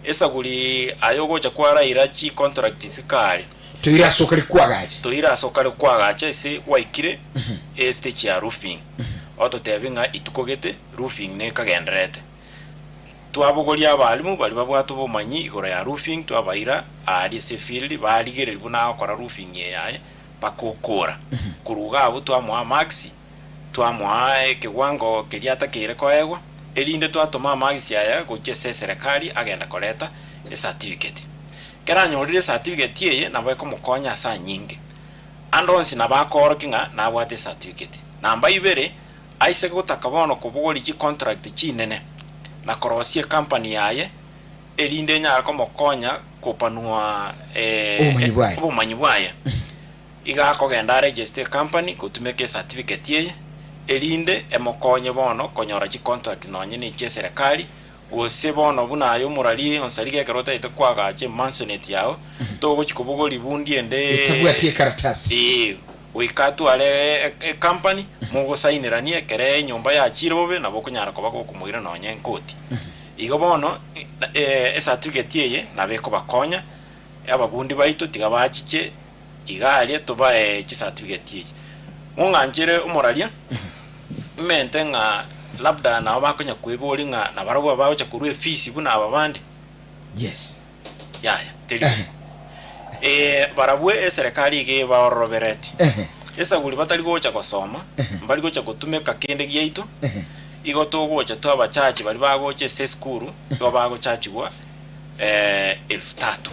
esaguri aye ogocha kwaraira chicontract isiko aria. Toire ase okare kwagacha. Toire ase okare kwagacha ase gwaikire estage ya roofing. Ototebi ng'a ituko gete roofing nekagendererete. Twabogoria abalimu baria babwate obomanyi igoro ya roofing twabaira aaria ase efield barigereria buna agokora roofing eye yaye. mpaka okora. Korwa iga abwo twamoa marks, twamoa ekewango keria atakeire koegwa, erinde twatoma amarks aya gochia ase eserekari agende koreta ecertificate. Ekero anyorire ecertificate eye nabo ekomokonya ase anyinge. Ande onsi nabo akoorokia ng'a nabwate ecertificate. Namba ibere, aise gotaka bono kobogoria chicontract chinene na korosia ecompany yaye, erinde enyare komokonya kopanua Obomanyi bwaye. obomanyi bwaye. Iga akogenda aregister ecompany gotumeka ecertificate eye, erinde emokonye bono konyora chicontract nonye na echia eserekari, gose bono buna aye omorari onsarige ekero otagete koagacha emansoneti yao, togochi kobogoria bundi ende Etabwati ekaratasi. Ee, goika atware ecompany, mogosainiranie ekere enyomba yachire bobe nabo okonyara koba gokomoira nonye enkoti. Igo bono ecertificate eye nabo ekobakonya, ababundi baito tiga bachiche iga aria tobae chicertificate echi. Mong'anchere omoraria, imente ng'a labda nabo bakonya koeboria ng'a nabarabwo abagocha korwa efisi buna aba bande. Yes. Yaya, teri bo. Barabwo eserekari iga ebaororobereti. Esaguri batari gocha gosoma, mbari gocha gotumeka kende giaito, igo togocha twabachachi baria bagocha ase esukuru, igo bagochachigwa elfu tatu.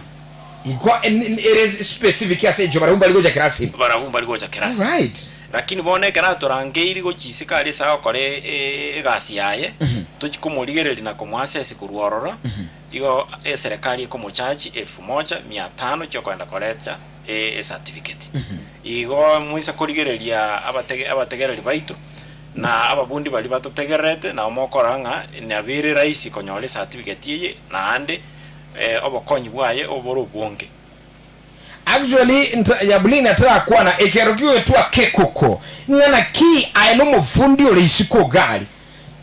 Igo ere specific ase enchera barabwo mbari gocha kirasi ime. Barabwo mbari gocha kirasi. Alright. Lakini bono ekero atorangeiri gochia isiko aria ase agokora egasi yaye, tochia komorigereria na komoassess korwa ororo, igo eserekari ekomochachi elfu moja mia tano chiokogenda koreta ecertificate. Igo moise korigereria abatege abategereri baito, na ababundi baria batotegererete, nabo mokorora ng'a nabo ere rahisi konyora ecertificate eye, naende obokonyi bwaye obore obonge. Actually nta Yablin atarakwana ekero gioetwa kekoko ng'a naki aye nomofundi ore isiko ogari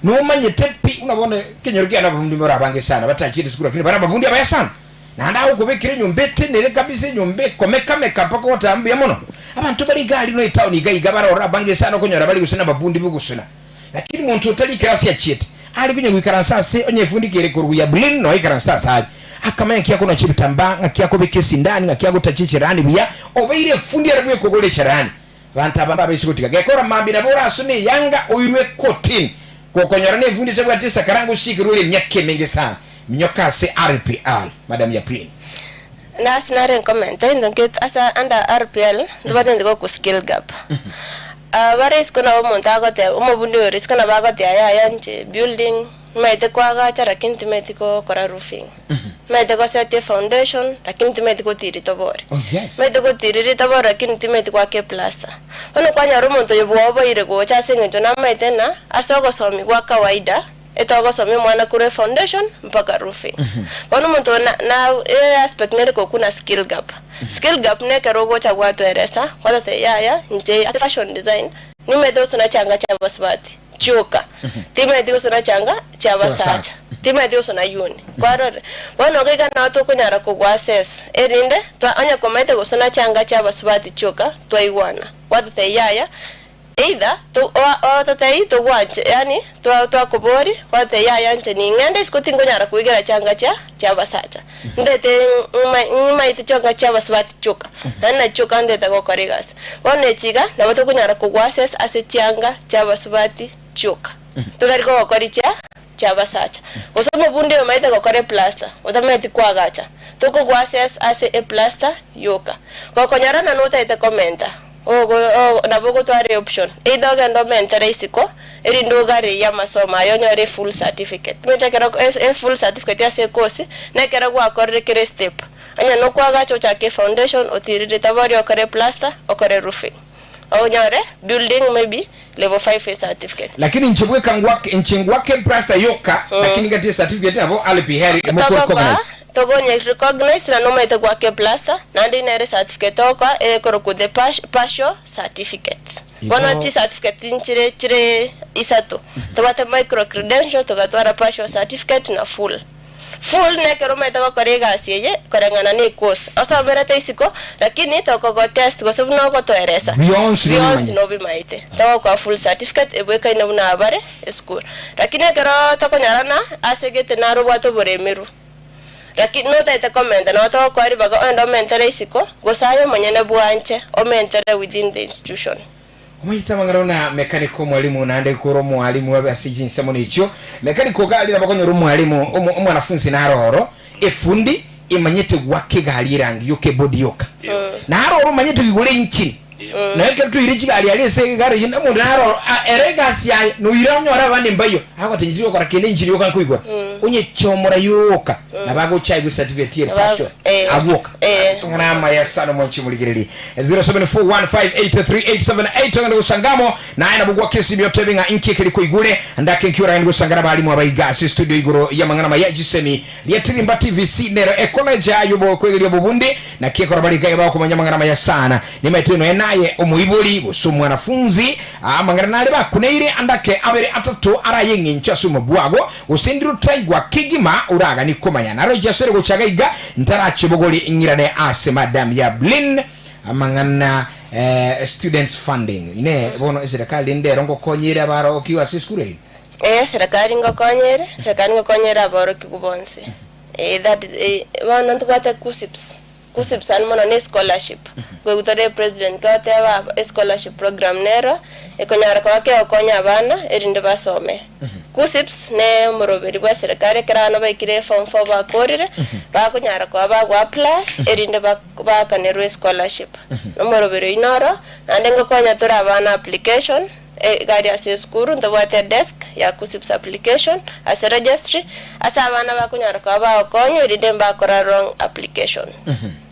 nomanyete pi buna bono ekenyoro kiane ababundi mbare abange sana batachire esukuru lakini bare ababundi abaya sana naende agokobekera enyomba etenere kabisa enyomba ekomekameka mpaka ogoteba mbuya mono abanto bare iga aria no etown iga iga barore abange sana okonyora bare gose nababundi bogosuna Lakini monto otari ekerasi achiete, are konya goikaransa ase onye efundi kere korwa Yablin noyo aikaransete ase aria. Akamanya ng'aki akonacha ebitambaa, ng'aki akobeka esindani, ng'aki agotacha echerani buya, obeire efundi ere bw'ekogora echerani. Abanto aba mbabaise gotiga gekora mambia nabo orasone eyanga oirwe kotini. Gokonyora nefundi etabwati esakara ngosiikerwe ore emiaka emenge sana. Minyoka ase RPL, Madam Yablin. Nase nare nkomente into nke ase under RPL ntobwate goku skill gap. Bare isiko nabo omonto agoteba, omobundi oyore isiko nabo agoteba yaya inche building nimaete koagacha lakini timaeti gokora roofing, nimaete gosetia efoundation lakini timaeti gotiria ritobori, Oh yes. nimaete gotiria ritobori lakini timaeti goaka eplaster. Bono kwanyora omonto oyo bwoboire gocha ase eng'encho namaete ng'a ase ogosomi gwa kawaida, Etogosomia omwana korwa efoundation mpaka roofing. Bono omonto oyo na na easpect nere kokuna skill gap. Skill gap nekero ogocha gwatoeresa, gwatotebia yaya inche ase fashion design nimaete gosona chianga chia abasubati chioka, timaeti gosona chianga chia abasacha, timaeti gosona uni, kwarorire? Bono iga iga nabo tokonyara kogoassess erinde twa onye komaete gosona chianga chia abasubati chioka twaigwana, gwatotebia yaya. Either to o ototebie togwanche yaani twa twakoboria gwatotebia yaya inche ning'ende isiko tinkonyara koigera chianga chia chia abasacha ndete ng'ima ng'imaete chianga chia abasubati chioka naende nachi chioka ndete gokora egasi. Bono echi iga nabo tokonyara kogoassess ase chianga chia abasubati chioka totari kogokoria chia chia abasacha. Gose omobundi oyomaete gokora eplaster otamaeti koagacha tokogoassess ase eplaster yoka. Gokonyorana notagete komenta. Ogo nabo ogotwara eoption, either ogende omentere isiko, erinde ogareie amasomo aye onyore efull certificate. Omanyete ekero efull certificate ase ekosi, na ekero gwakorire kera estep. Onye nokoagacha ochake efoundation, otirire tabori okore eplaster, okore roofing. Onyore building maybe level five ecertificate. Lakini inche bweka ngwake inche ngwake eplaster yoka, lakini ngati ecertificate nabo RPL Togokoa mokorecognize. togonye recognize na nomaete goaka eplaster naende nere certificate togokoa ekorokwa the partial certificate. Bono Igo chicertificate nchire chire isato, tobwate micro credential, togatwara partial certificate na full. Full nekero omaete gokora egasi eye koreng'ana ne ecourse osomerete isiko lakini tokogo test gose buna ogotoeresa bionsi bionsi nobimaete. nobimaete togokoa full certificate ebwekaine buna abare esukuru. Lakini ekero tokonyorana ase gete naro obwate oboremerwa. Lakini notagete komenta nabo togokoa ribaga ogende omentere isiko, gose aye omonyene bwanche omentere within the institution. Omanyete amang'ana buna mechanical omwalimu naende kore omwalimu abe ase chinsemo nechio mechanical gari nabo okonyora omwalimu omo omwanafunsi naro oro efundi emanyete goaka egari erangi yoka ebody yoka naro oro omanyete koigora engine nonya ekero toire chigari aria ase egarage omonto naro oro ere egasi yaye noira onyore abande mbaiyo agoteba inche tigokora kende engine yoka nkoigora onyechomora yoka nabo agocha aigwe certificate ere passion agwoka Amang'ana amaya sana omwanchi omorigereria. 0741583878 ogende gosangamo naye nabo gwaka esimi otebe ng'a inki ekeri koigure ndake nki oragende gosangana abalimu abaiga ase studio igoro y'amang'ana amaya chisemi Riatirimba TVC nero ecollege y'obokwegeria obobundi naki ekero bare iga bakomanya amang'ana amaya sana nimaete noe naye omoibori gose omwanafunzi amang'ana nare bakuneire andake abere atato araye eng'encho ase omobwago Gose ndire otaigwa kegima oraganie komanya. Naroche asore gocha iga ntarachebogori ng'irane ase Madam Yablin amang'ana eh, students funding. Inee bono eserekari rende ero ngokonya ere abarokigwa ase esukuru eye? Ee, eserekari ngokonya ere, eserekari ngokonya ere aborokigwa bonsi. Eh, that is eh, bono ntobwate KUCCPS, KUCCPS ande mono ne scholarship. Nkoigwa tore president goteba aba escholarship program nero, ekonyara koba kegokonya abana erinde basome. KUCCPS ne omoroberi bwa eserekari ekero abana baikire form four bakorire, bakonyara koba bago apply erinde bak baakanerwe escholarship. Nomoroberi oyio noro, naende ngokonya tore abana application. Egari ase esukuru ntobwate edesk ya KUCCPS application ase registry ase abana bakonyara koba bagokonywa erinde mbakora wrong application.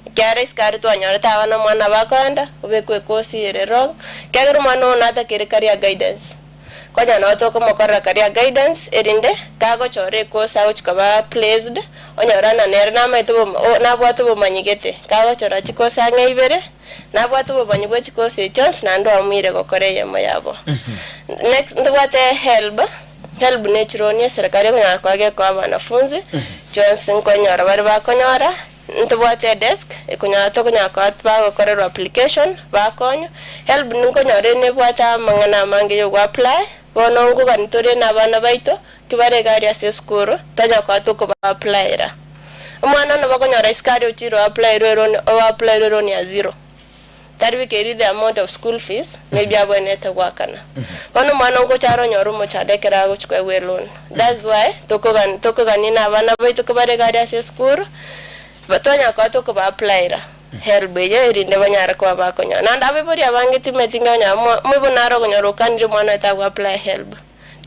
Ekiagera isiko aria twanyorete abana omwana bakoenda obekwe ekosi ere wrong ekiagera omwana oyo natakeire career guidance. Konya nabo tokomokorera career guidance erinde kagochora ekosi agochi koba placed onyore ng'a nere namaete obo nabwate obomanyi gete kagochora chikosi ang'e ibere. Nabwate obomanyi bwe chikosi echi chionsi naende oamuire gokora eyemo yabo. Next ntobwate HELB, HELB ne chironi eserekari ekonyara koa gekoa abanafunzi chionsi nkonyora bare bakonyora, ntobwate edesk ekonyara tokonyara koa bagokorerwa application bakonywa. HELB nkonyora ere nebwate amang'ana amange ya ogo apply, bono nkogani tore na abana baito Kibare egari ase esukuru, tonya koa tokoba applyera. Omwana one bakonyora isiko aria ochire o applyerwa eloan o applyerwa eloan ya zero. Tari bikeri the amount of school fees maybe abwenerete goakana. Bono omwana ngocha are onyore omochando ekero agochi koegwa eloan. That's why tokogani tokogania na abana baito kobare egari ase esukuru, twanya koa tokoba applyera HELB eye erinde banyare koba bakonyora. Naende abaibori abange timanyeti ng'a onye moibo nare okonyora okanire omwana oye tago apply HELB.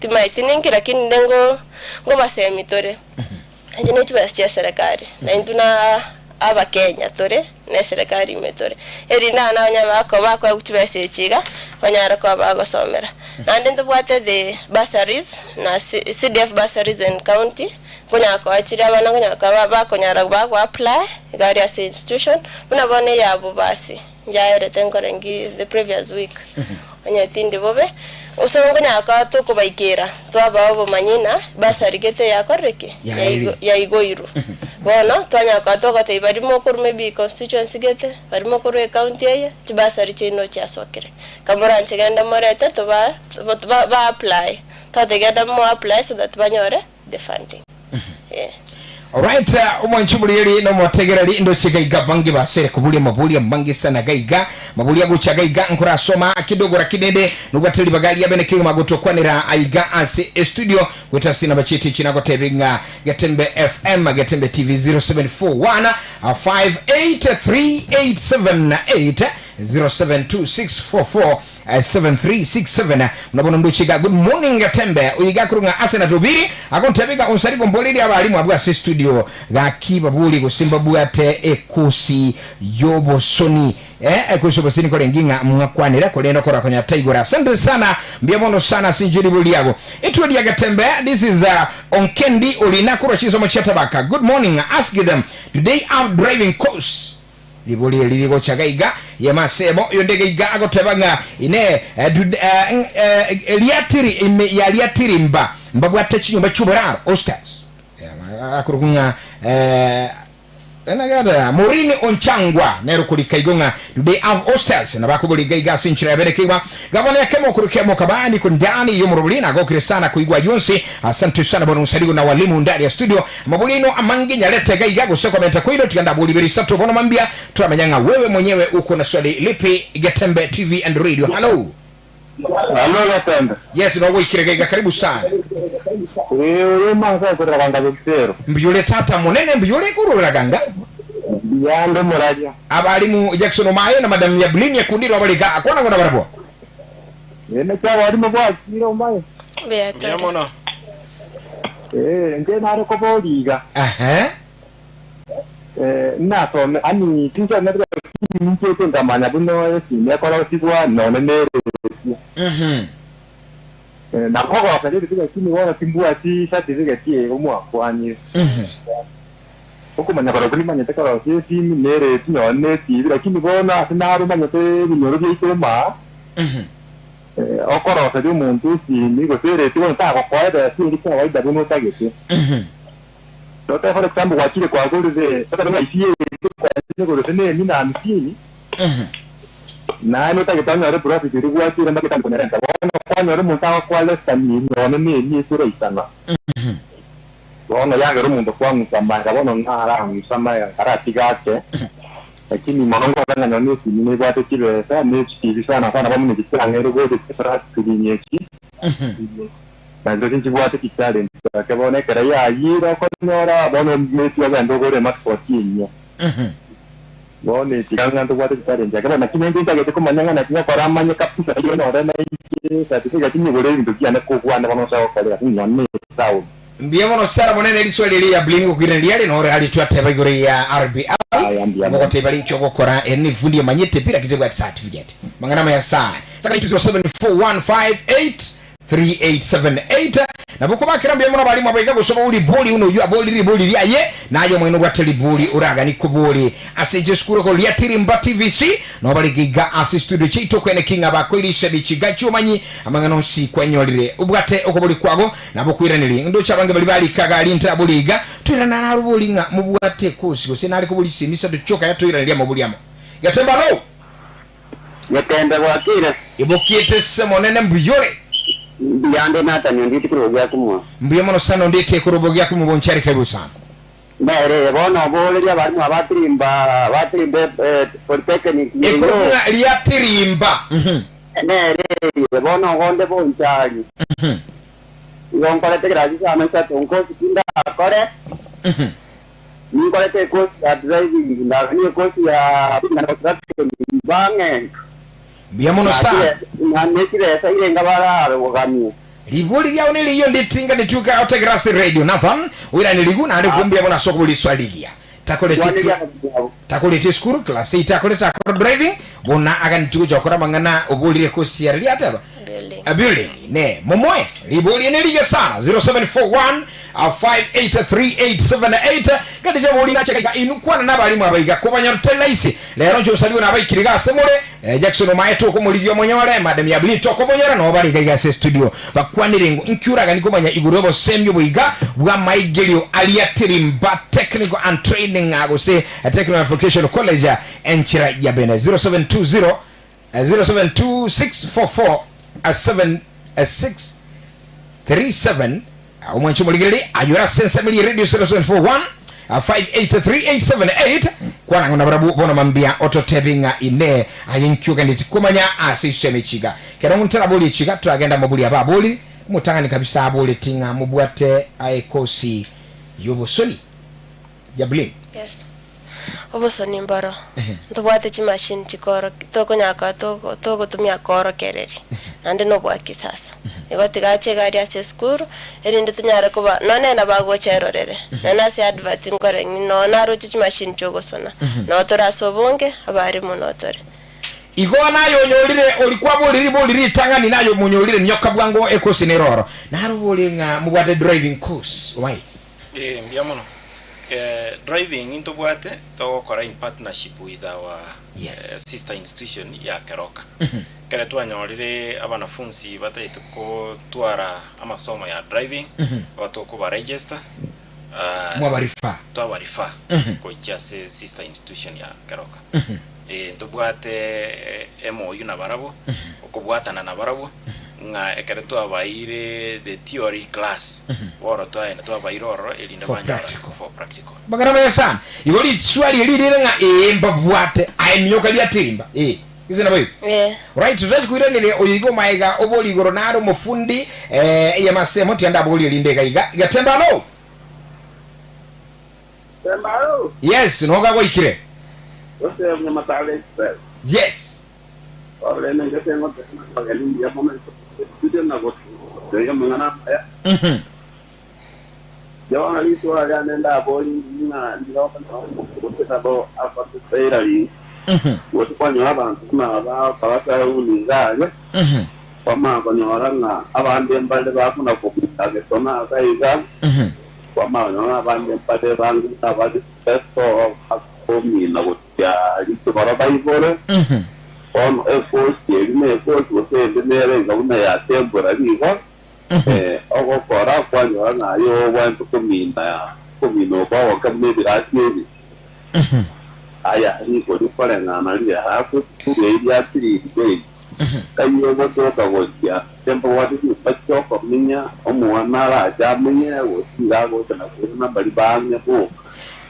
Timaeti ninki lakini inde ngo ngobasemi tore. Echi ne chibesa chia eserekari, na intwe na abakenya tore, na eserekari ime tore. Erinde abana banyare bakoba bakoegwa chibesa echi iga, banyare koba bagosomera. Naende ntobwate the bursaries na C CDF bursaries in county, nkonyara koa chire abana nkonyara koba bakonyara bago apply, iga aria ase institution, buna bono eya Bobasi. Njaerete nkore nki the previous week, onye tindi bobe, gose nkonyara koba tokobaikera, twabaa obomanyi ng'a bursary gete yakorire ki? Yaerire. Yaigoirwe. Bono, twanyara koba togotebia baria mokorwa maybe constituency gete, baria mokorwa ecounty eye, chibursary chiaino chiasokire. Kamoranche genda morete toba ba ba apply, twateba genda mo apply so that banyore the funding. Eh. Alright, omwanchi omorigereria na omotegereri ndoche gaiga bange basere koboria amaboria amange sana gaiga maboria agocha gaiga nkorasoma kidogo lakini ende nobwate ribaga ria bene kegima gotokwanera aiga ase estudio goeta ase enamba chiaito echi nagotebi ng'a Getembe FM Getembe TV 0741 583878 072644 7367 Buna bono ndoche iga good morning Getembe oyo iga akorwa ng'a Asenath Obiri agontebia iga onsari gomborerie abalimu abwo ase estudio gaki baborie gose mbabwate ekosi yobosoni eh ekosi yobosoni nkorenge ng'a mwakwanera korende okora konya taigora asante sana mbuya mono sana ase inche riborio riago Etwe ria Getembe this is Onkendi Orina korwa chinsomo chia Tabaka good morning ask them do they have driving course Ribori eri rigocha gaiga yema ase emo, oyonde gaiga agoteba ng'a Inee, riatiri ime ya riatirimba mbabwate chinyomba chi'oboraro, hostels, akorokwa ng'a Enagete Maureen Onchangwa nere okorika igo ng'a do they have hostels na bakobora iga iga ase enchera ya bene keigwa Gavana ya kemo okorukia mokaba niko ndani y'omorobori nagokire sana koigwa ayio onsi asante sana bwana Onsarigo na walimu ndani ya studio amabori aino amange nyarete iga iga gose komenta kwaino tiga ndabori ibere isato bono mambia twamenya ng'a wewe mwenyewe uko na swali lipi Getembe TV and Radio hallo. Hallo Getembe. Yes nogoikire iga iga karibu sana. Ee ore masa korera ganga Bosero. Mbuyore tata monene mbuyore korora ganga. Mbuyande moraria. Abalimu Jackson Omae na Madam Yablini Yakundiro abare iga akwana ng'o nabarabwo. Ee naki abalimu bwakire Omae. Mbuya Mbuya tore. mono. Ee inche nare koboria iga. Ehe. Eh, nasome ani tinsomete lakini ninchete nkamanya buna esimi ekorosigwa nonye na eredio. Eh, na kogoka rende lakini bono timbwati certificate eye omwakwanire. Okomanya korokwo nimanyete korosia esimi na eredio nonye na etibi lakini bono ase naromanyete ebinyoro biaito maa, eh, okoroseria omonto esimi gose eredio bono tagokoa ebesa eria kawaida buna otagete. Totebe for example gwachire kwagorire ekero ng'a isi eye kwachire kogora ase ne emia na hamsini, naende otagete onyore profit eria gwachire mpaka etandike konyerenta. Bono kwanyora omonto agokoa less than nonye ne emia ase oraisana. Bono yagera omonto kwang'usa magega bono narang'usa magega nkaratiga ake, lakini mono nkorora ng'a nonye esimi nebwate chibesa ne chitibi sana sana bamuna echi chiang'eire gocha chiflat screen echi, Nainche tinchibwate chitalenti ake bono ekero yayiire okonyora bono ometi ogende ogore emasipoti enyia. Bono etiga ng'a ntobwate chitalenti ake bono naki nainche ntagete komanya ng'a naki ngokora amanye kabisa riria onyore nainche certificate nyigore ebinto biane kobwane bono nse gokorera ase nonye na etown. Mbuya mono Sarah monene riswali eri ya Bling gokoiraneria riare nore aria twateba igoro ya RBL Aya mbuya mono. gogoteba rinki ogokora ere nefundi emanyete pi lakini tebwati certificate mang'ana amaya sana 7207415 3878 Nabo kobakera mbuya mono abalimu abaiga gose obaue ribori buna oyio aborire ribori riaye, naye omwene obwate ribori oraganie kobori ase inche esukuru eko ria Tirimba TVC nabo bare iga ase estudio chiaito kwene ki ng'a bakoire isemi chiga chiomanyi amang'ana onsi kwanyorire obwate okobori kwago nabo okoiraneria ndoche abange baria barikaga aria ntabori iga toirana narobori ng'a mobwate ekosi gose nare kobori isemi isato chioka yatoiraneria amabori amo Getembe alo. Getembe gwakire. Ibokiete se monene mbuyore. Mbuya nde Nathan onditi korwa Ogiakumwa. Mbuya mono sana ondete korwa Obogiakumwa bonchari karibu sana. Nere eye bono oboreria abarimu aba Tirimba ba Tirimba Polytechnic eyio. Ekorokwa ng'a ria Tirimba. Nere eye bono ogonde bonchari. Igo nkorete ekerasi isano isato nkosi ki ndakore. Ninkorete ekosi ya driving, ndaganie ekosi ya building and construction bang'e. Mbuya mono sana. Na ne chibesa irenga bararoganie. Ribori riao neriyo nditinga nituka otegera ase radio Nathan oirane rigu naende okwo mbuya mono ase okobora eswali rigiya. Takoreti Kwaneri abamwabo. takoreti esukuru class eight akorete akore driving buna aganeti gocha gokora amang'ana oborire kosi ya riria ateba Building. A building ne momoe ribori ene rigiya sana 0741 583878 gati jabori nache iga inu kwana nabarimu abaiga kobanyora tari rahisi rero nche osariwe nabaikire iga ase more eh, Jackson omae tokomorigia omonyore madam Yabli tokomonyora nabo bare iga iga ase studio bakwanire ngo nki oragani komanya igoro y'obosemi oboiga bwa maigerio aria Tirimba Technical and Training ah, gose eh, Technical and Vocational College ah, enchera ya bene 0720 eh, 072644 76 37 Omwanche omorigereria ayore ase ensemo eria radio 0741 583878 kwana ng'a nabarabwo bono mambia ototebi ng'a inee aye nki ogendereti komanya ase isemo echiga kero ntaraboria echiga toragenda amabori aba aborire omotang'ani kabisa aboreti ng'a mobwate aekosi y'obosoni ya blame. Yes. Obosoni mboro, ntobwate chimashini chikoro tokonyara koba togo togotumia koorokereria, naende na obwa kisasa. Igo tiga ache iga aria ase esukuru, erinde tonyare koba nonye nabo agocha erorere, nonye ase advert nkore ng'i nonye naroche chimashini chiogosona, noo tore ase obonge, abarimu noo tore. Igo naye onyorire oria kwaborire ribori ritang'ani, naye omonyorire nyoka bwango ekosi nere oro. Narobore ng'a mobwate driving course, why? Ee, mbuya mono. Eh, driving intobwate togokora in partnership with our Yes. eh, sister institution ya Keroka. Ekere twanyorire abanafunzi batagete kotwara amasomo ya driving, igo tokoba register, Mwabarifa. Twabarifa gochia ase sister institution ya Keroka. Eh, ntobwate MOU nabarabwo, okobwatana nabarabwo, ng'a ekero twabaeire the theory class, bono twaenda twabaeire ororo erinde For banyora practical. for practical. Bagana buya sana. Igo ritswari eri rire ng'a ee mbabwate aye minyoka riatirimba ee. Gose nabo igo? Ee. Right, totachi koiraneria oyo igo maega obori igoro nare omofundi eh, eyemo ase emo tiga ndabogorie rinde iga iga. Getembe alo! Getembe alo! Yes, noga gwaikire. Gose Nyamataro Express. Yes. Bono rende inche singoteba ng'a abageni mbuya mono ase studio na gotebia amang'ana amaya. Inche bono rituko riane ndaborie ng'a ndire okonyora gose nabo abasairari gose kwanyora abanto buna aba abasayuni iga aria, kwamanya konyora ng'a abande mbare bakona kobuta gesona iga iga, kwamanya konyora ng'a abande mbare bange buna bare special bakomina gochia rikoro baibore. Bono ekosi eria nekosi gose ende nere iga buna ya temporary igo, ogokora kwanyora ng'a aye obwenerete komina komina oko ogoke buna ebirasi ebi. Aya riko rikoreng'ana riria ase esukuru eyio riatirirwe eri, kai ogotoka gochia tembobwate ching'umba chi'okominya, omwana arache amenye gose iga agocha na koirana baria baang'e boka.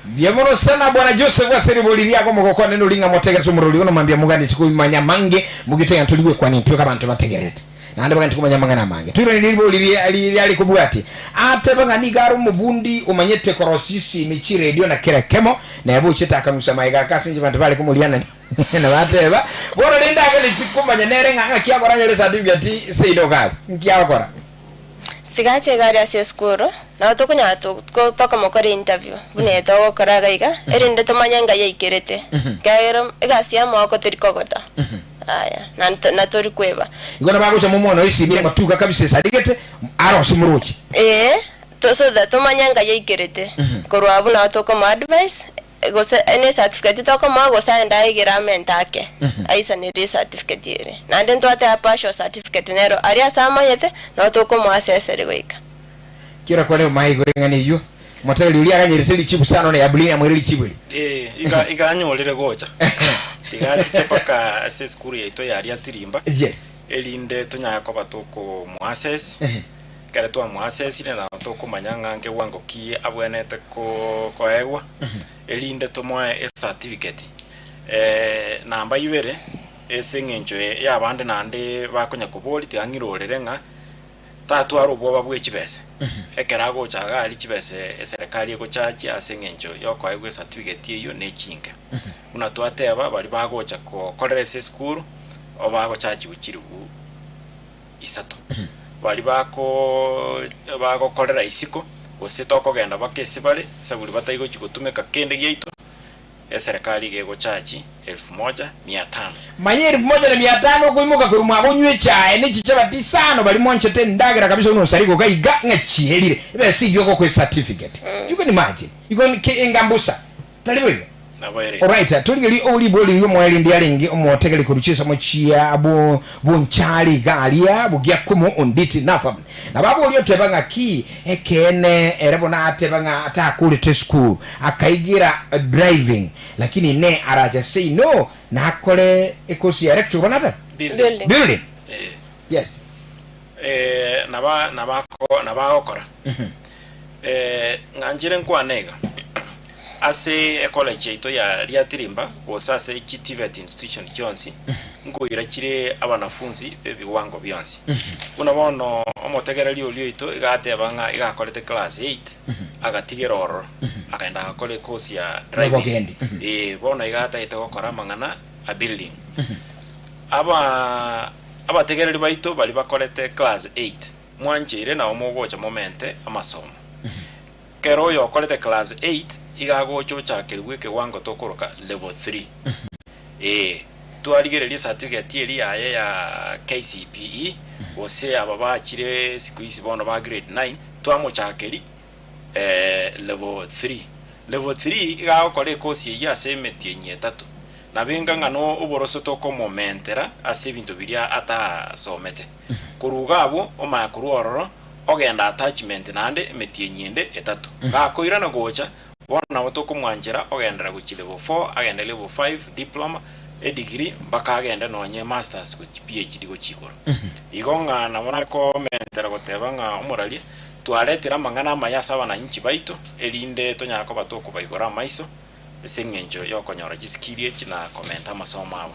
Mbuya mono sana bwana Joseph ase ribori riago omogoko one nori ng'a motegerete omorori ono mambia moganeti koimanya amange mogete ng'a tori gwekwania intwe abanto bategererete naende baganeti komanya amang'ana amange. Toiranerie ribori riare kobwatia atebe ng'a nigo are omobundi omanyete korosia isimi chiredio na kera ekemo neba ochete akang'usa magega ake ase inche abanto bare komorianania na bateba bono rende aganeti komanya nere ng'a ng'aki akora anyore certificate seino iga abwo nki agokora. Tiga ache iga aria ase esukuru, nabo tokonyara tokomokora interview buna eye togokora iga iga, erinde tomanye ng'ai aikerete. Ekiagera egasi ya amagoko teri kogota, yaya, na tori kweba. Igo nabo agocha momwana oye esimi amatuko akabisa esarigete arose moroche. Ee, so that tomanye ng'ai aikerete. Korwa abwo nabo tokomo advise. Gose ne certificate tokomoa gose aende aegere amente ake aisanerie ecertificate ere. Naende ntwateba partial certificate nero aria ase amanyete nabo tokomoa ase eseri goika. Kera kwane omae igoro eng'ana eyio, omotegereri oria aganyerete richibu sana one Yabulini amoire richibu eri. Ee, iga iga anyorire gocha. Tiga achiche mpaka ase esukuru yaito ya Riatirimba. Yes. Erinde tonyare koba tokomoassess. Ekero twamoasesire nabo tokomanya ng'a nkewango ki abwenerete koegwa, erinde tomoe ecertificate. Namba ibere, ase eng'encho y'abande naende bakonya koboria, tiga ng'irorere ng'a tatwara obwoba bwe chibesa. Ekero agocha iga aria chibesa eserekari egochachia ase eng'encho yokoegwa ecertificate eyio ne chinke. Buna twateba baria bagocha kokorera ase esukuru, obagochachiwa chiribu isato. Baria bako bagokorera isiko, gose tokogenda baka ase bare, esaburi bataigochia gotumeka kende giaito, eserekari iga egochachi elfu moja mia tano. Manya elfu moja na mia tano okoimoka korwa mwabo onywe echae ne chichabati isano baria mwanchete endagera kabisa buna osarigo iga iga ng'a chierire ebesa eyio ogokoa ecertificate. You can imagine. Igo ki enga mbosa. Tari boigo? Nabo ere. Alright, torigerie oribori ri'omoerio ndiarenge omotegeri korwa chinsemo chia bo bonchari iga aria bogiakumu onditi Nathan. Nabo aboria oteba ng'aki ekeene ere bono ateba ng'a atakorete esukuru akaigira driving lakini ne arache seino nakore ekosi ya electrical bono ata? Building. Building. Building. Eh. Yes. Eh, naba nabako nabagokora. Eh, ng'anchire nkwane iga, ase ecollege yaito ya Riatirimba gose ase chi TVET institution chionsi, nkoira chire abanafunzi b'ebiwango bionsi. Buna bono omotegereri oria oito iga ateba ng'a iga akorete class eight, agatigera ororo, akaenda agakora ecourse ya driving. Nobogendi. Eh, bono iga atagete gokora amang'ana a building. Aba abategereri baito baria bakorete class eight, Mwancheire nao mogocha momente amasomo. Kera oyokorete class eight iga agocha ochakerigwe ekewango tokoroka level three. Ee, twarigereria ecertificate eria yaye ya KCPE gose aba bachire siku hizi bono ba grade nine, twamochakeri level three. Level three iga agokora ekosi eyio ase emetienyi etato. Nabo enga ng'a no oboroso tokomomentera ase ebinto biria atasomete. Korwa iga abwo omanye korwa ororo. Ogenda attachment naende emetienyi ende etato. Gakoirana gocha, bono nabo tokomwanchera ogenderera gochia level four, agende level five, diploma, edegree, mpaka agende nonye masters gochia PhD gochia igoro. Igo ng'a nabo nare komentera goteba ng'a omoraria, twaretire amang'ana amaya ase abananchi baito, erinde tonyare koba tokobaigora amaiso, ase eng'encho y'okonyora chisikiri echi na komenta amasomo abo.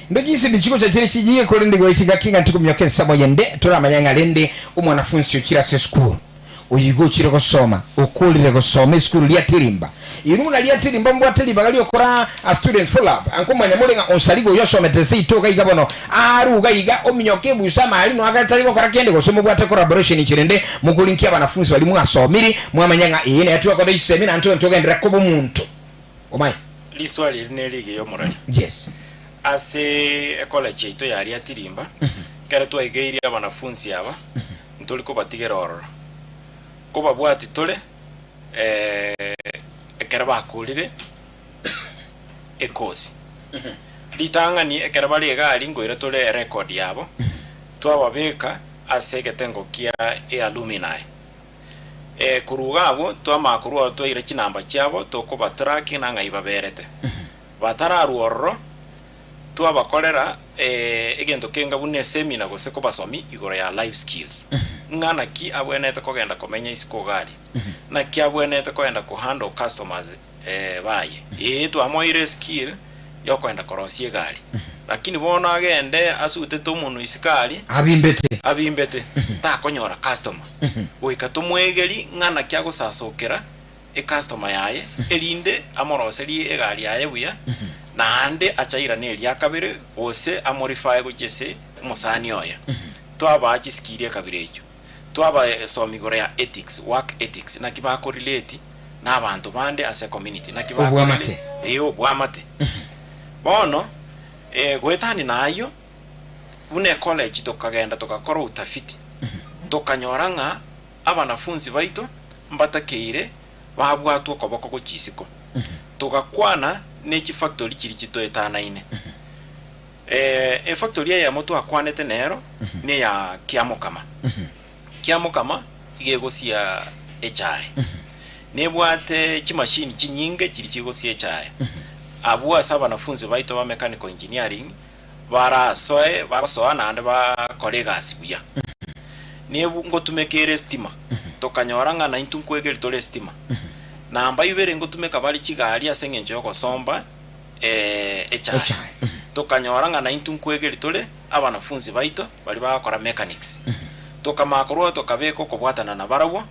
Ndo chisemi chigocha chire chinyinge korende igo chingaki ng'a ntokominyoka ensemo yende toramanye ng'a rende omwanafunsi ochire ase esukuru oyo igo ochire gosoma okorire gosoma esukuru riatirimba inwe buna riatirimba mbwate ribaga riokora a student follow up ankomanya more ng'a onsariga oyo osomete seito iga iga bono aruga iga ominyoke ebusa amari noakare tari gokora kende gose mobwate collaboration inche rende mokorinkia abanafunsi baria mwasomiri mwamanya ng'a ee nere twakora chisemi naende togenderera koba omonto omaye. Riswali eri nerigiya omorari. Yes. Ase ecollege yaito ya Riatirimba, ekero twaigeirie abanafunsi aba, ntori kobatigera ororo. Kobabwati tore ekero bakorire ekosi. Ritang'ani ekero bare egari nkoira tore erecord yabo, twababeka ase egetengo kia ealumni. Korwa iga abwo twamanya korwa ororo twaira chinamba chiabo tokobatracking na ng'ai baberete. Batararwa ororo twabakorera egento kenga buna eseminar gose kobasomia igoro ya life skills. Ng'a naki abwenerete kogenda komenya isiko iga aria, naki abwenerete kogenda kohandle customers baye. Ee twamoeire eskill yokogenda korosia egari, lakini bono agende asutete omonwe isiko aria, Abimbete. abimbete, takonyora customer. Goika tomoegeri ng'a naki agosasokera ecustomer yaye, erinde amoroserie egari yaye buya, naende ache airane eria kabere, gose amorifae gochia ase omosani oye. Twabaa chiskill ekabira echio. Twabasomia igoro ya ethics, work ethics, naki bakorelate na abanto bande ase ecommunity, naki Obwamate. bakorelate ee obwamate. Bono goetania na ayio, buna ecollege tokagenda togakora utafiti, tokanyora ng'a abanafunsi baito mbatakeire babwatwe okoboko gochia isiko. Togakwana ne chifactory chiria chitoetanaine. Efactory eyemo twakwanete nero neya Kiamokama. Kiamokama iga egosia echae. Nebwate chimashini chinyinge chiria chigosia echae. Abwo ase abanafunsi baito ba mechanical engineering barasoe bagosoa naende bakore egasi buya. Nebu ngotumeka ere estima, tokanyora ng'a naintwe nkoegeri tore estima. Namba ibere ngotumeka bare chigari ase eng'encho yogosomba echae. Echae. Tokanyora ng'a naintwe nkoegeri tore abanafunsi baito baria bagokora mechanics. Tokamanya korwa tokabeka okobwatana nabarabwo,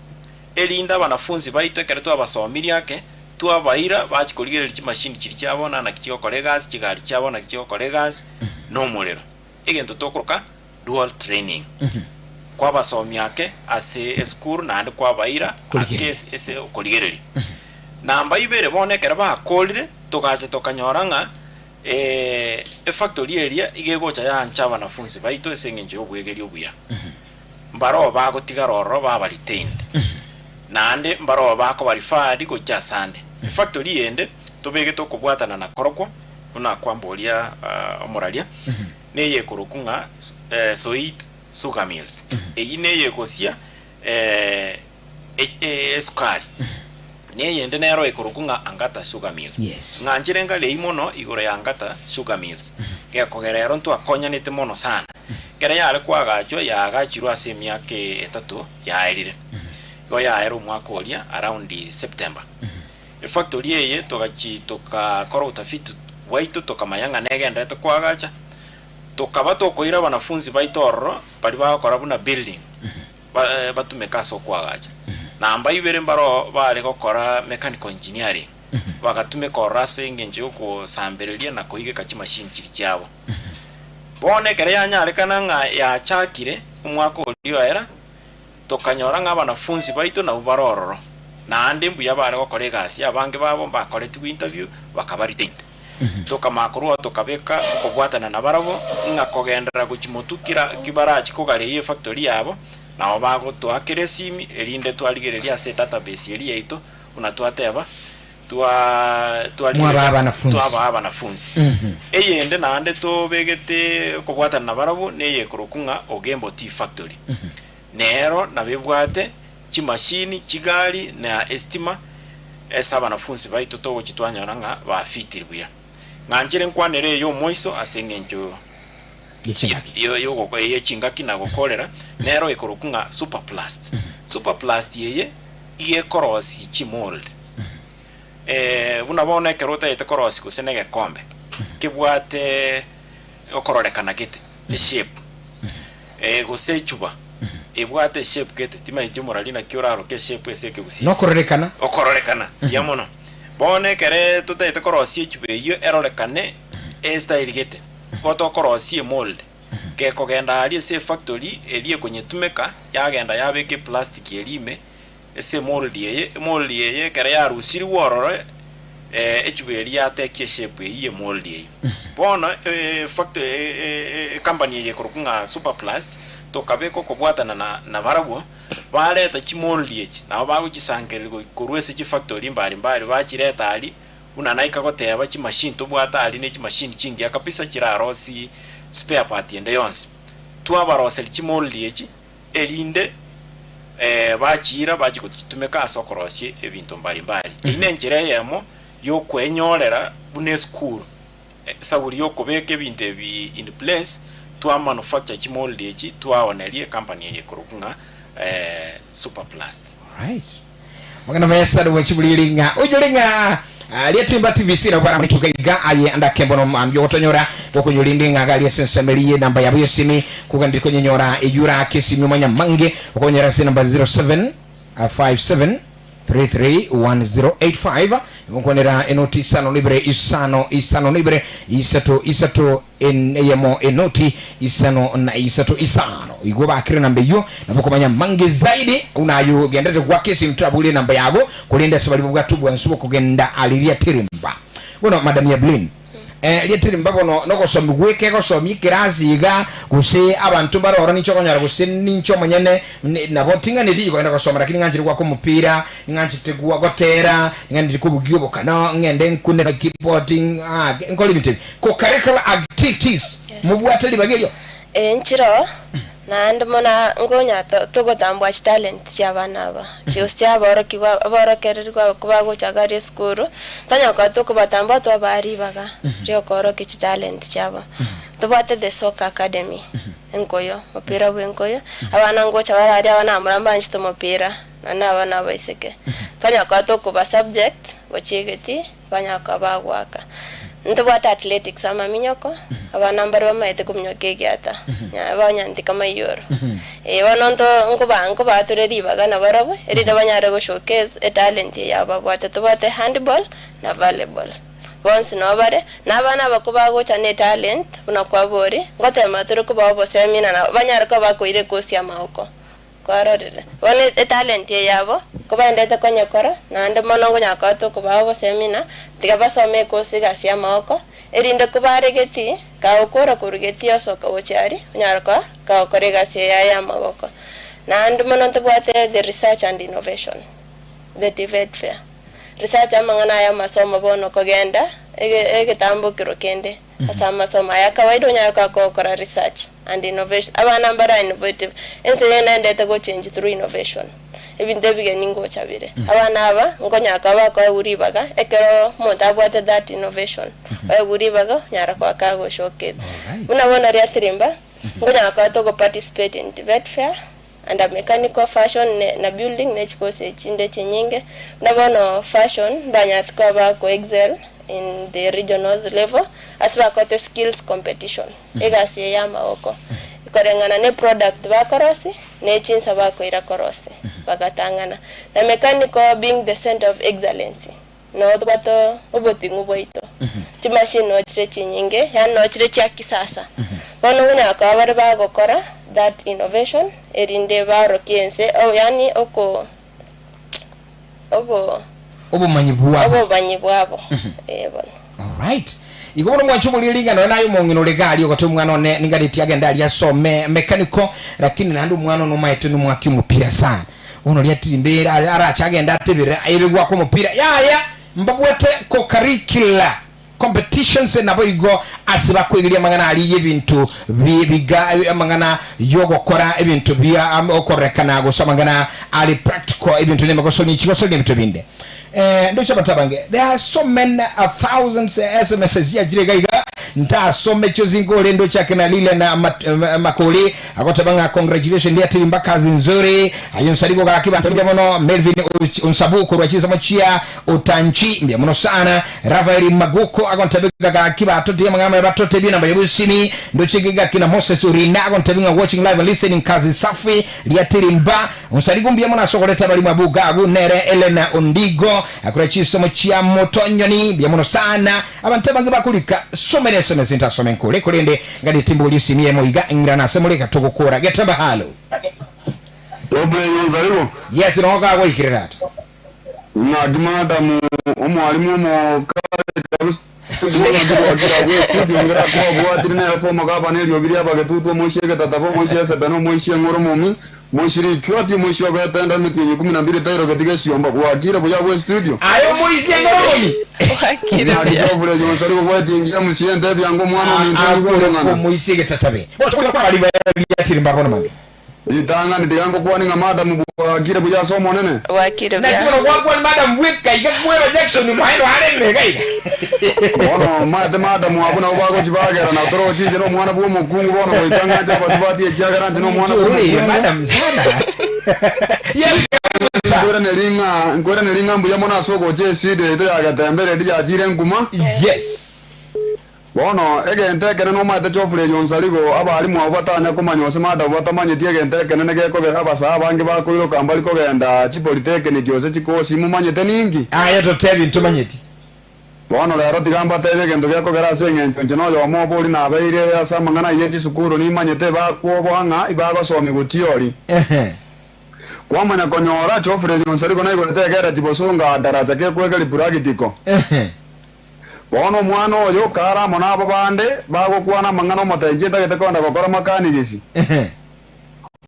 erinde abanafunsi baito ekero twabasomirie ake, twabaira bachia korigereria chimashini chiria chiabo na naki chigokora egasi, chigari chiabo naki chigokora egasi, na omorero. Egento tokoroka dual training. Kwabasomia ake ase esukuru naende kwabaira ake Korigereria. ase ase okorigereria. Namba ibere bono ekero bakorire, togacha tokanyora ng'a efactory eria iga egocha yaancha abanafunsi baito ase eng'encho ya obwegeri obuya. Mbaroo bagotigara ororo baba retained, naende mbaroo bakoba referred gochia asande. Efactory eyende tobegete okobwatana na korokwo buna kwamboria omoraria, neyekorokwa ng'a Soit Sugar Mills. Eyio neyegosia esukari. Neyende nero ekorokwa ng'a Angata Sugar Mills. Yes. Ng'anchire nkarei mono igoro ya Angata Sugar Mills. Gekogera ero ntwakonyanete mono sana. Ekero yare koagachwa yaagachirwe ase emiaka etato yaerire. Igo yaera omwaka oria around September. Efactory eye togachi tokakora utafiti bwaito tokamanya ng'a negenderete koagacha, tokaba tokoira abanafunzi baito ororo baria bagokora buna building. Batumeke ase okoagacha. Namba ibere mbaro bare gokora mechanical engineering, bagatumeka ororo ase engencho y'ogosambereria na koigeka chimashini chiria chiabo. Bono ekero yanyarekana ng'a yachakire omwaka oria oera, tokanyora ng'a abanafunsi baito nabwo bare ororo, naende mbuya bare gokora egasi, abange babo mbakoretigwe interview bakaba retained. Tokamanya korwa oo tokabeka okobwatana nabarabwo, ng'a kogenderera gochia motwe kera kibarachie kogareria efactory yabo, nabo bagotoakera esimi, erinde twarigereria ase edatabase eria yaito, buna twateba, twa Mwabaa twarigereria abanafunzi. twabaa abanafunzi. Eyende naende tobegete okobwatana nabarabwo, neye ekorokwa ng'a Ogembo Tea Factory. Nero nabo ebwate chimashini, chigari, na estima ase abanafunsi baito togochia twanyora ng'a bafitiri buya. Ng'anchere nkwanere eye omoiso ase eng'encho Yechingaki. ye chingaki na gokorera, nero ekorokwa ng'a superplast. Superplast eye iga ekorosia chimold. Buna bono ekero otagete korosia gose na egekombe, kebwate okororekana gete, eshape, gose echuba ebwate eshape gete, timanyeti omorari naki oraroke eshape ase ekegusii. Nokororekana. Okororekana, buya mono. Bono ekere totagete korosia echuba eyio erorekane estyle gete, igo tokorosia emold, gekogenda aria ase efactory eria ekonyetumeka, yagenda yabeka eplastic eria ime, Ase emold eye, emold eye ekero yarusirigwe ororo, echuba eria yatekia eshape eyio y'emold eyio. Bono efactory ecompany eye ekorokwa ng'a Superplast, tokabeka okobwatana na nabarabwo, bareta chimold echi, nabo bagochisangereria goi korwa ase chifactory mbari mbari bachireta aria, buna naika goteba chimachine tobwate aria ne chimachine chingiya kabisa chirarosie spare part ende yonsi. Twabaroseria chimold echi. erinde bachiira bachie gochitumeka ase okorosia ebinto mbari mbari. Eyio nenchera eyemo y'okwenyorera buna esukuru, esauri y'okobeka ebinto ebi in place, twa manufacture chimold echi twaoneria ecompany eye ekorokwa ng'a Superplast. Alright. Amang'ana maya sana mwanchi burieri ng'a onyore ng'a ah, riatimba TVC nabo baramituka iga aye andake mbono mambia ogotonyora gokonyora inde ng'a gari ase ensemo eri enamba yabo yesimi kogandiri konyenyora eyio orake esimi omanye amange okonyora ase enamba 07 57 331085 igo nkwanera enoti isano na ibere isano isano na ibere isato isato En eyemo enoti isano na isato isano. Igo bakire namba eyio, nabo okomanya amange zaidi buna ayio genderete goaka esimi toraborie enamba yago, korende ase baria babwate obwansu bw'okogenda are riatirimba. Bono Madam Evelyn, eh, riatirimba bono nogosomi gweka egosomia ekerasi iga, gose abanto mbare ororo ninche okonyora gose ninche omonyene ne nabo ting'aneti inche kogenda gosoma lakini ng'anchire goaka omopira, ng'anchete gwa gotera, ng'anchete kobugia obokano, ng'ende nkune keyboard ng'ake nkore ebinto ebi. Co-curricular activities, Yes. mobwate ribaga erio? Ee, nchiroo, naende mono nkonya to- togotambua chitalent chia abana aba, gose chia aborokigwa aborokererigwa abwo bagocha iga aria esukuru, tonya koba tokobatambua twabaa ribaga ria okorokia chitalent chiabo. Tobwate the soccer academy, enkoyo, omopira bwa enkoyo, abana ngocha bare aria abana abamura mbanchete omopira, naende na abana abaiseke. Tonya koba tokoba subject gochia egetii. Banyare koba bagoaka. Ntobwate athletics amaminyoko, abana mbare bamaete kominyoka egiata, banyantika maiyoro. Eh, bono nto nkoba nkobature ribaga nabarabwo, erinde banyare go showcase etalent eye yabo babwate. Tobwate handball na volleyball, bonsi noo bare, na abana aba kobagocha na etalent buna kwaboria, ngotema tore kobaa obosemia na banyare koba bakoira ekosi ya amagoko. Kwarorire? Bono etalenti eye yabo, kobaendete konyekora, naende mono nkonyara koba tokobaa obosemi na tiga basome ekosi egasi y'amagoko, erinde kobare getii, kagokora korwa getii osoka gochia aria, onyare koba kagokora egasi eye yaye y'amagoko. Naende mono ntobwate the research and innovation, the TVET fair. Research amang'ana aya amasomo bono kogenda ege egetambokero kende. Ase amasomo aya kawaida onyare koba kogokora research and innovation. Abana mbare innovative, ense eye nendete go change through innovation. Ebinto ebigeni ngocha bire. Abana aba nkonyara koba bakoegwa ribaga ekero omonto abwate that innovation, oegwe ribaga onyara koba kago showcase. Alright. Buna bono riatirimba, nkonyara koba togo participate in TVET fair under mechanical fashion ne na building ne chikosi echinde chinyinge. Buna bono fashion mbanyareti koba bako excel in the regionals level ase bakorete skills competition, egasi eye ya amagoko koreng'ana ne product bakorosia ne chinsa bakoira korosia bagatang'ana. Na mechanical being the centre of excellency noo tobwate oboting'u bwaito, chimachine noo chire chinyinge yaani noo chire chia kisasa. Bono okonyara koba bare bagokora that innovation erinde baorokie ense yaani oko obo Obomanyi bwabo. obomanyi bwabo eh bono. Alright. Igo bono mwanche oborie ring'ana oyo naye omong'ina ore iga aria ogotebia omwana one ninganetie agende aria asome mechanical lakini naende omwana one omaete nomoaki omopira sana. Bono oria atirimbeire arache agende atebere aebe goaka omopira yaya mbabwate co-curricular. competitions naboigo ase bakoigeria amang'ana aria y'ebinto bi biga amang'ana y'ogokora ebinto bia okorekana gose amang'ana are practical ebinto nemegosoria chigosoria nebinto binde. Eh, ndoche abanto abange there are so many thousands SMSs chiachire iga iga ntasome chionsi nkore ndoche akina Lilian Makori agoteba ng'a congratulations ndia tirimba kazi nzuri aye onsarigo gaki banto mbuya mono Melvin Onsabu korwa chinsemo chia Otanchi mbuya mono sana Rafael Maguko agontebia gaki batotebi amang'ana amaya batotebie enamba ya bosimi ndoche gaki na Moses Orina agontebia ng'a watching live and listening kazi safi ria tirimba Onsarigo mbuya mono ase okoreta abarimo abwo gabu nere Elena Ondigo akore chisomo chia motonyoni mbuya mono sana abanto abange bakorika some ne some sintasome nkore korende nganie timbogoria esimi emo iga ng'irane ase more iga togokora Getemba halo. Dobre Onsarigo. Yes nogo kagoikire tata. Ng'aki madam omwalimu omokare kabisa Ng'aki gwakire abwo estudio ngera kwabwatire nere former gavana eriogi ria abagetutu omoisia egetatabo omoisia esebene omoisia eng'oro omomi moisia rikiwati omoisia obetenda emetienyi ikomi na mbiri tairogeti gesiomba gwakire buya abwo estudio. Aye omoisia eng'oro omomi. Gwakire Ng'aki buya. Geoffrey Johnson gogwetie engiya mosie entebia ngo omwana ominto Akure nigo omong'ana. omoisia egetatabe. Bocha koria kwa bari riatiri mbabono mambia. Ritang'ani tiga ngokwane ng'a madam bwakire buya ase Omonene. Bwakire Naki buya. bono gwakwana madam bweka iga kweba Jackson omaene areme iga iga. Bono omanyete madam abwo nabo bagochibagera na torochi inche nomwana bw'omokungu bono goika ng'anche abasubati ekiagera inche nomwana Ore bw'omokungu. madam sana. Yes kabisa. Nkweraneri ng'a nkweraneri ng'a mbuya mono ase ogocha esida yaito ya Getembe redi yachire nkuma. Yes. Bono, egento ekenene omanyete Geoffrey Onsarigo, abalimu abwo batanya komanya gose madam batamanyeti egento ekenene gekogera abasae abange bakoiroka mbari kogenda chipolytechnic gose chikosi momanyete ninki? Aye totebi ntomanyeti. Bono rero tiga mbatebie egento gekogera ase eng'encho inche noyomo obo oria nabeire ase amang'ana ayio e chisukuru nimanyete bakwoboa ng'a ibagosomigwa tiori. Ehe. Kwamanya konyora Geoffrey Onsarigo naigorete egerechi bosongo daraja gekwegeri practical. Ehe. Bono omwana oyo kare amo nabo bande bagokwana amang'ana omotebi inche ntagete kogenda gokora makanigisi.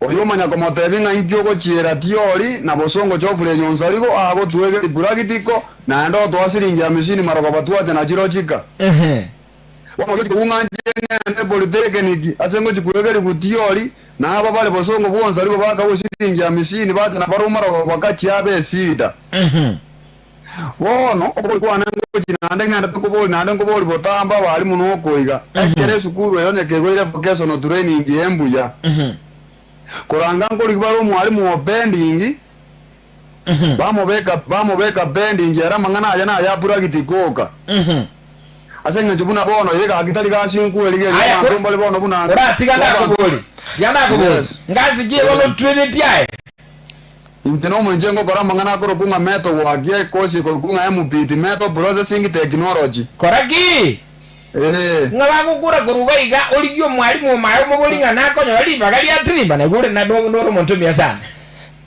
Oyio omanya komotebia ng'a inki ogochiera tiori na bosongo Geoffrey Nyonsarigo agotwegeri practical naende otoa siringi hamsini marogoba twacha na chirochika. Bono oria ochia kong'a inche ng'ende polytechnic ase ngochia kwegeriwa tiori na aba bare bosongo bw'Onsarigo bakagwa siringi hamsini bacha na barobwo marogoba bakachia abe esida. Bono okobori kwane ngochia naende ng'ende tokobori naende nkobori botambe abalimu nokoiga. Ekero esukuru eyo onye kegoire vocational training eye mbuya. Koranga nkorigia bare omwalimu o pending, bamobeka bamobeka pending ere amang'ana aye naya practical oka. Ase eng'encho buna bono iga gaki tari gasi nkwerigeria Aya, abanto mbare bono buna Oratiga abanto ndakobori. Tiga ndakobori. Yes. Ngasi ki bono otwenetie aye? Inche nomoinche ngokora amang'ana akorokwa ng'a metal gwakia ekosi ekorokwa ng'a MPT, Metal Processing Technology. Kora ki? Ee. Ng'a bagokora korwa iga iga, origie omwalimu omaye omobori ng'a nakonyora ribaga ria tirimba, naigure ore nore omonto omuya sana.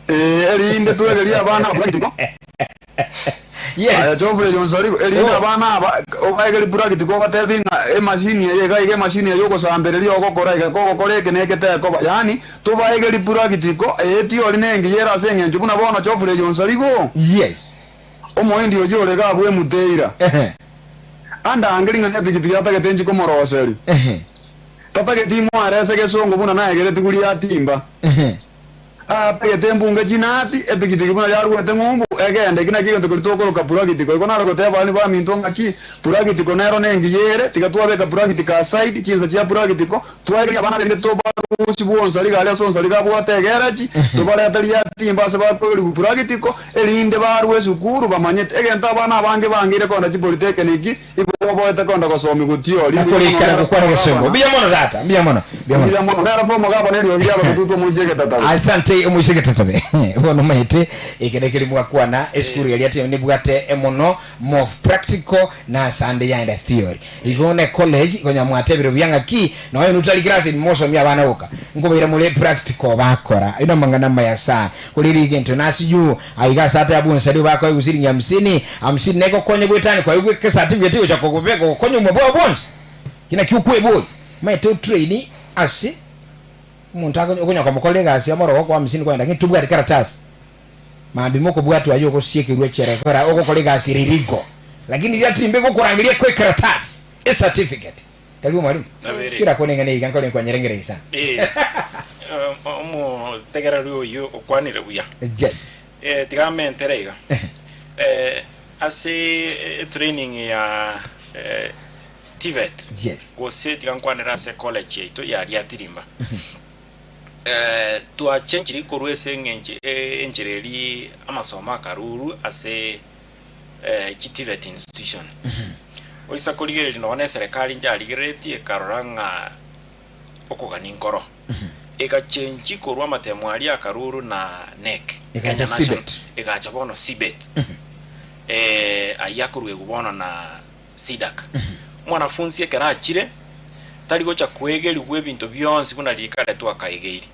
Ee, erinde twegerie abana practical. Yes. Aya Geoffrey Onsarigo, erinde Oh. abana aba obaegeri practical obatebi ng'a emashini eye iga iga emashini eye ogosambereria ogokora iga kogokora eke na eke tekoba. Yaani tobaegeri practical eye tiori nengiya ere ase eng'encho buna bono Geoffrey Onsarigo. Yes. Omohindi oyio ore iga abwo emuteira. Ehe. Andangeri ng'a nepikipiki atagete inchi komoroseri. Ehe. Tatageti imoerese gesongo buna naegeretigwe riatimba. Ehe. Atagete embunge chinati, epikipiki buna yaruete ng'umbu, egende. Eki nakio egento keria tokoroka practical. Igo nare goteba abana baminto ng'aki, practical nero nengiya ere, tiga twabeka practical aside, chinsa chia practical, twaegeria abana rende tobarusie bwonsariga aria ase onsariga abwate egerechi, tobarete riatimba ase bakoegerigwa practical, erinde barue esukuru bamanyete. Egento abana abange bangeire kogenda chipolytechnic, igo boboete kogenda gosomigwa theory, mbuya mono Nakorikana nere gokwana former egesongo. governor. Mbuya mono tata, mbuya mono. Mbuya mono. Mbuya mono nere former governor eriogi riabagetutwa omoisia egetatabe. Asante omoisia egetatabe. Bono omanyete eke nekeri mwakwana esukuru yaria ati nebwate emono more of practical na asande yaenda theory. Igo ne college konya mwatebire buya ng'aki nonya inwe tari class mosomia abana boka nkobaira more practical bakora. Ayio namang'ana amaya sana. Korende egento nasiyu aiga ase ate abwo nsari bakoegwa siringi hamsini hamsini negokonye goetania kwaigwa egecertificate egocha kogobeka gokonya obogima bwao bwonsi. Eki nakio okweboria. Omanyete otraini ase omonto akonya okonya komokorera egasi amore ogokoa hamsini kwagenda ng'a tobwati karatasi. Mambia mokobwatwa aye ogosiekerwa echela ekero ogokora egasi ere illegal. Lakini riria timbe gokorangeria ekwe ekaratasi, ecertificate. Tari omwalimu? Nabere. Kera kwane ing'ana iga nkore nkwanyerengereria sana. Eh, eh, omotegereri oyio okwanire buya. Yes. Eh, tiga amentere iga. Eh, ase etraining ya eh, TVET Yes. gose tiga nkwanere ase college yaito ya Riatirimba. Eh, twachenchiri korwa ase eng'encho eh, enchera eri amasomo akaruru ase eh, chi TVET institution. Oisa korigereria nonya na eserekari ncharigereretie ekarora ng'a okogania nkoro. Egachenchi korwa amatemo aria akaruru na NEC, Egacha Kenya National, CBET. egacha bono CBET. Eh, ayio akoruegwa bono na CDACC. Omwanafunsi ekero achire, tari gocha koegerigwa ebinto bionsi buna rikare twakaegeiri.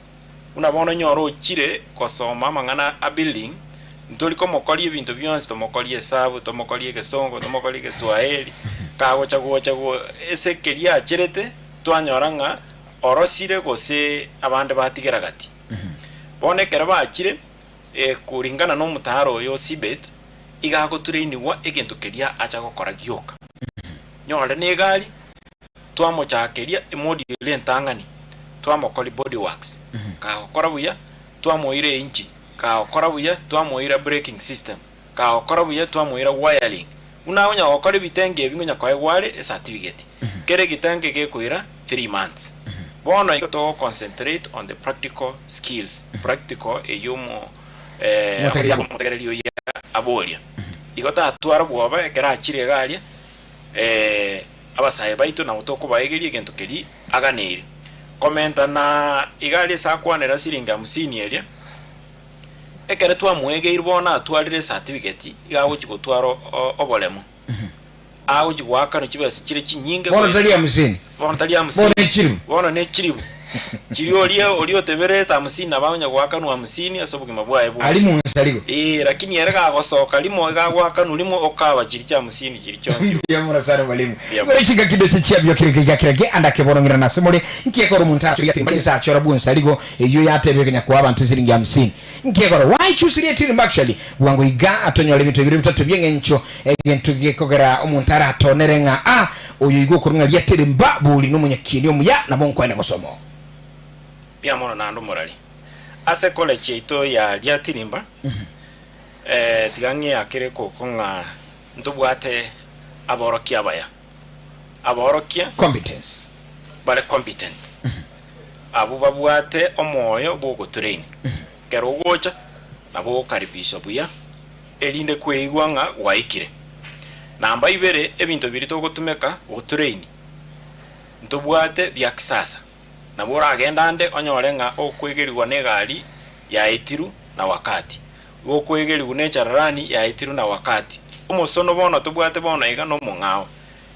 Buna bono nyora ochire gosoma amang'ana a building, ntori komokoria ebinto bionsi, tomokorie esabu, tomokorie egesongo, tomokorie egeswahili, kagocha gocha go ase keria acherete, twanyora ng'a orosire gose abande batigera gati. Bono ekero bachire, kuringana na omotaro oyo o CBET, iga agotrainigwa egento keria acha gokora gioka. Nyore na egari, twamochakeria emodule entang'ani, twamokori body works, kagokora buya, twamoira engine, kagokora buya, twamoira braking system, kagokora buya, twamoira wiring. Buna onya gokora ebitenge ebi ngonya koegwa are ecertificate. Kera egetenge gekoira 3 months. Bono igo togo concentrate on the practical skills, practical eyio omo eh, Omotegereri abo. omotegereri oyio aboria. Igo tatwara bwoba ekero achire iga aria, eh, abasae baito nabo tokobaegeria egento keria aganeire. Komenta na iga aria ase akwanera siringi hamsini eria, ekero twamoegeire bono atwarire ecertificate, iga agochi gotwara o- oboremo. Agochi goakanwa chibesa chire chinyinge Bono goeta. tari hamsini. Bono tari hamsini. Bono nechiribu. Bono nechiribu. Chiria oria oria oteberete hamsini nabo akonya goakanwa hamsini ase obogima bwaye bwonsi. Ari monsa rigo. Ee, lakini ere gagosoka rimo iga agoakanwa rimo okaba chiria chia hamsini chiria chionsi. Mbuya mono sana mwalimu. Mbuya mono. Igoro chingaki ndoche chiabio kere keiga kere ge ande akeborong'era nase more nkiekora omonto arachoria ati mbare tachora bwonsi arigo eyio yatebire konya koa abanto esiringi hamsini. Nkiekora why choose rietirimba actually bwango iga atonyore ebinto bibere bitato bieng'encho Egento gekogera omonto aratonere ng'a a oyo igo okorwa ng'a riatere mba bori nomonyakieni omuya nabo nkoenda gosoma oo. Mbuya mono naende omorari. Ase college yaito ya Riatirimba, eh, tiga ng'eakere ekoko ng'a ntobwate aborokia abaya. Aborokia Competence. bare competent. Abwo babwate omoyo bw'ogotrain. Ekero ogocha, nabo ogokaribishwa buya. erinde kweigwa ng'a gwaikire. Namba ibere, ebinto biria togotumeka gotrain ntobwate bia kisasa. Nabo oragende ande onyore ng'a okoegerigwa na egari yaetiru na wakati, gokoegerigwa na echararani yaetiru na wakati. Omosono bono tobwate bono iga nomong'ao,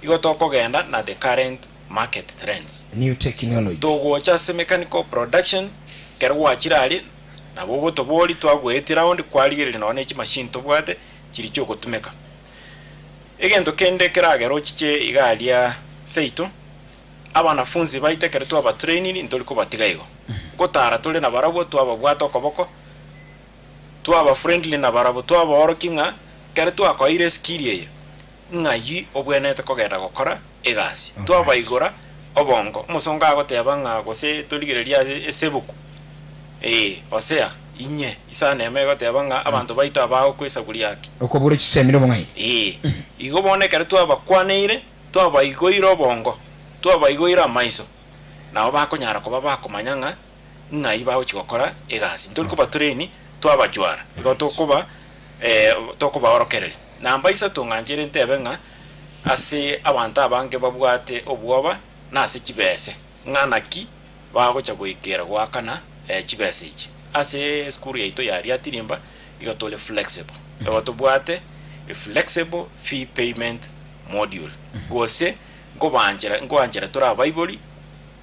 igo tokogenda na the current market trends. New technology. Togocha ase mechanical production, ekero gwachire aria Nabo ogotoboria twagoetie round kwarigereria nonya ne chimachine tobwate chiria chiogotumeka. Egento kende keragere ochiche iga aria seito, abanafunzi baito ekero twabatrainiri ntori kobatiga igo. Ngotara tore nabarabwo twababwata okoboko, twaba friendly nabarabwo, twabaorokia ng'a ekero twakoeire eskill eye, ng'ai obwenerete kogenda gokora egasi. Twabaigora obongo, omosongo agoteba ng'a gose torigererie ase esebuku, ee, Hosea inye, isano emo egoteba ng'a abanto baito abagokoesaburia aki. Okobura chisemi na obong'aini. Ee, igo bono ekero twabakwaneire, twabaigoire obongo, twabaigoire amaiso, nabo bakonyara koba bakomanya ng'a ng'ai bagochia gokora egasi. Ntori kobatrain, twabachwara, igo tokoba tokobaorokereria. Namba isato ng'anchere ntebe ng'a ase abanto abange babwate obwoba nase chibese, ng'a naki bagocha goikera goakana chibesa echi. Ase esukuru yaito ya Riatirimba igo tore flexible, igo tobwate a flexible fee payment module, gose nkobanchera nkoanchera tore abaibori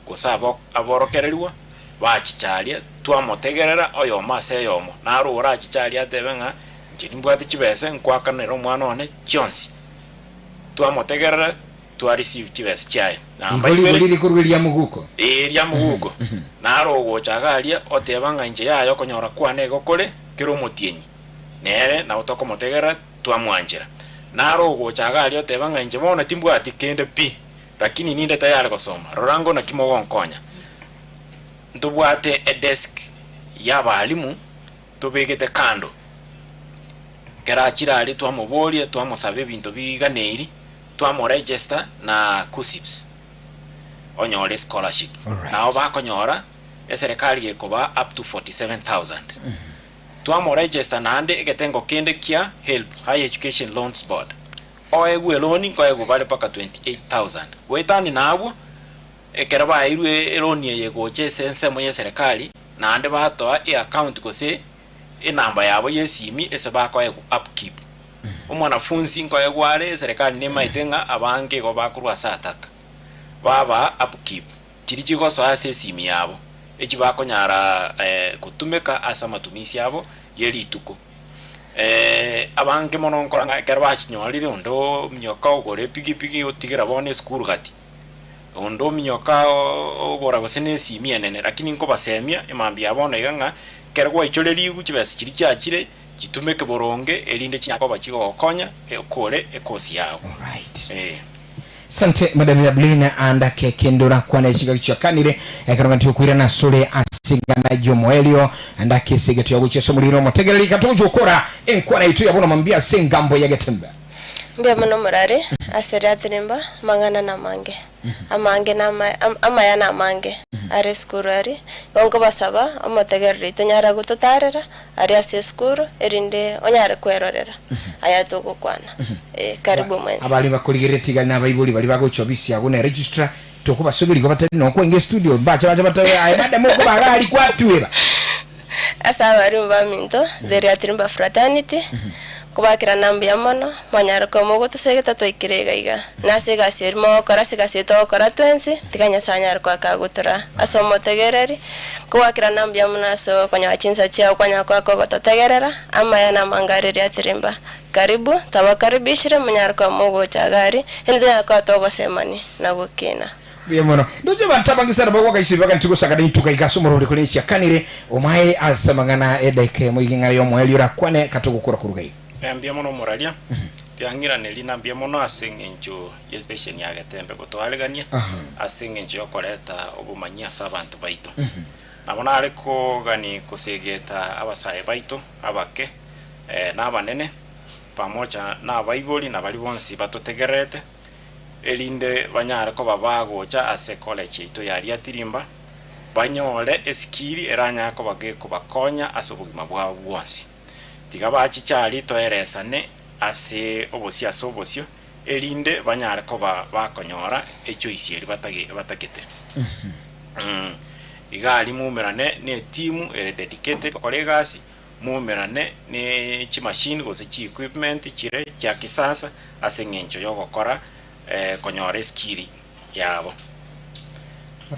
gose aborokererigwa bachicha aria, twamotegerera oyomo ase oyomo, naro orachiche aria atebe ng'a inche nimbwate chibesa nkwakanera omwana one chionsi. Twamotegerera, twa receive chibesa chiaye. Namba Igo ibere, rigori rikorwa eria moguko. ee eria moguko, naro ogocha iga aria oteba ng'a inche yaya okonyora kwane igo kore kera omotienyi, nere nabo tokomotegerera twamwanchera. Naro ogocha iga aria oteba ng'a inche bono timbwati kende pi, lakini ninde tayari gosoma, rora ngo naki mogonkonya. Ntobwate edesk y'abalimu tobegete kando, ekero achire aria twamoboria, twamosaba ebinto biganeiri, twamoregister na KUCCPS onyore escholarship. Alright. Nabo bakonyora eserekari gekobaa up to 47,000. Twamoregister naende egetengo kende kia HELB, Higher Education Loans Board, oegwe eloni nkoegwa bare mpaka 28,000. Goetani nabwo, ekero baeirwe eloni eye gocha ase ensemo y'eserekari, naende batoa eaccount gose enamba yabo y'esimi ase bakoegwa upkeep. Omwanafunsi nkoegwa are, eserekari nemaete ng'a abange igo bakorwa ase ataka, babaa upkeep. Chiria chigosoa ase esimi yabo, echi bakonyara gotumeka ase amatumisi abo ye rituko. Abange mono nkora ng'a ekero bachinyorire onde ominyoka ogora epigipigi otigera bono esukuru gati, onde ominyoka ogora gose na esimi enene, lakini nkobasemia emambia ya bono iga ng'a ekero gwaichorerigwe chibesa chiria chiachire chitumeke boronge erinde chinyare koba chigogokonya okore ekosi yao. Alright. Eh. Sante madam Yablina andake kende orakwane chingaki chiakanire ekero ng'a tiokoirana asore ase eng'ana y'omoerio andake ase egeto yagochia ase omorero omotegereri katogochia gokora enkwana yaito ya bono mambia ase engambo ya Getembe. Mbuya mono morare ase riatirimba amang'ana namange, amange nama amaya namange are esukuru aria. Igo nkobasaba omotegereri tonyara gototarera aria ase esukuru erinde onyare kwerorera aya togokwana. Eh, karibu mwensi. Abare bakorigereria tigari na abaibori baria bagocha obisi agwo na registrar tokobasoberia igo batari nokwenge estudio mbache bache batabe aye madam okobaga aria kwatweba. Ase abarimu baminto, the Riatirimba Fraternity, nkobakera mbuya mono, mwanyare koba mogotosegeta twaikire iga iga. Na ase egasi eria mogokora, ase egasi eye togokora twensi, tiga Nyasae anyare koa kagotora ase omotegereri. Nkobakera mbuya mono ase okonyora chinsa chiao kwanyara koba kogototegerera, amaya na amange are Riatirimba. Karibu, twabakaribishire monyare koba mogocha iga aria, inde tonyare koba togosemania na gokina. Mbuya mono. Ndoche abanto abange sana bagoaka ase ebibaga ntigosakana intuka iga ase omorwori korende chiakanire omae ase amang'ana edaika emo iga eng'ana y'omoerio orakwane katogokora koruga iga. Mbuya mono omoraria, riang'iraneri na mbuya mono ase eng'encho ye station ya Getembe gotoaregania ase eng'encho yokoreta obomanyi ase abanto baito. Nabo nare kogani kosegeta abasae baito abake na abanene, pamoja nabaibori na baria bonsi batotegererete, erinde banyare koba bagocha ase college yaito ya Riatirimba, banyore esikiri eranyare koba gekobakonya ase obogima bwabo bwonsi. Tiga bachiche aria toeresane ase obosio ase obosio, erinde banyare koba bakonyora echoice eria batage batagete. Iga aria moumerane ne etimu ere dedicated gokora egasi, Moumerane ne chimashini gose chi-equipment chire chia kisasa ase eng'encho y'ogokora konyora eskiri yabo.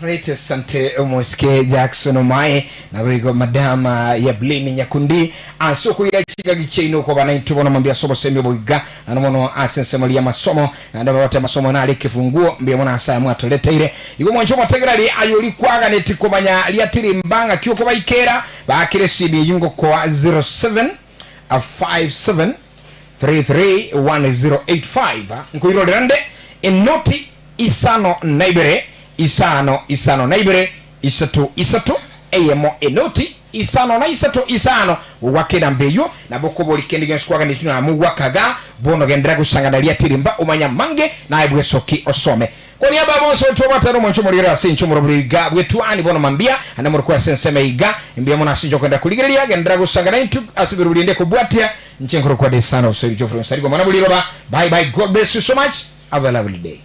Right, asante omosike Jackson Omae naboigo madam Yablini Nyakundi ase okoira chingaki chiaino okoba naintwe bono mambia ase obosemi oboiga naende mono ase ensemo ria amasomo naende bagote amasomo nare ekefunguo mbuya mono ase aya mwatoreteire igo mwanche omotegereri aye oria kwaganeti komanya riatirimba ng'aki okobaikera Baakera esimi eyio ngokoa 0757331085 nkoirorera nde enoti isano na ibere isano isano na ibere isato isato eyemo enoti isano na isato isano gogwaka enamba eyio nabo okobori kende gionsi kwaganetie nonya mogwakaga bono genderera gosangana riatirimba omanye amange naye bwesoki osome Koria aba bonsi twabwatana omonche omorero ase inche omorobori iga bw'etuani bono mambia, ande morokwe ase ensemo eye iga, mbuya mono ase inche okogenda korigereria, genderera gosanga naintwe ase ebirobu rinde kobwatia, inche nkorokwa The Son of Soil Geoffrey Onsarigo omwana bw'riroba, bye bye God bless you so much, have a lovely day.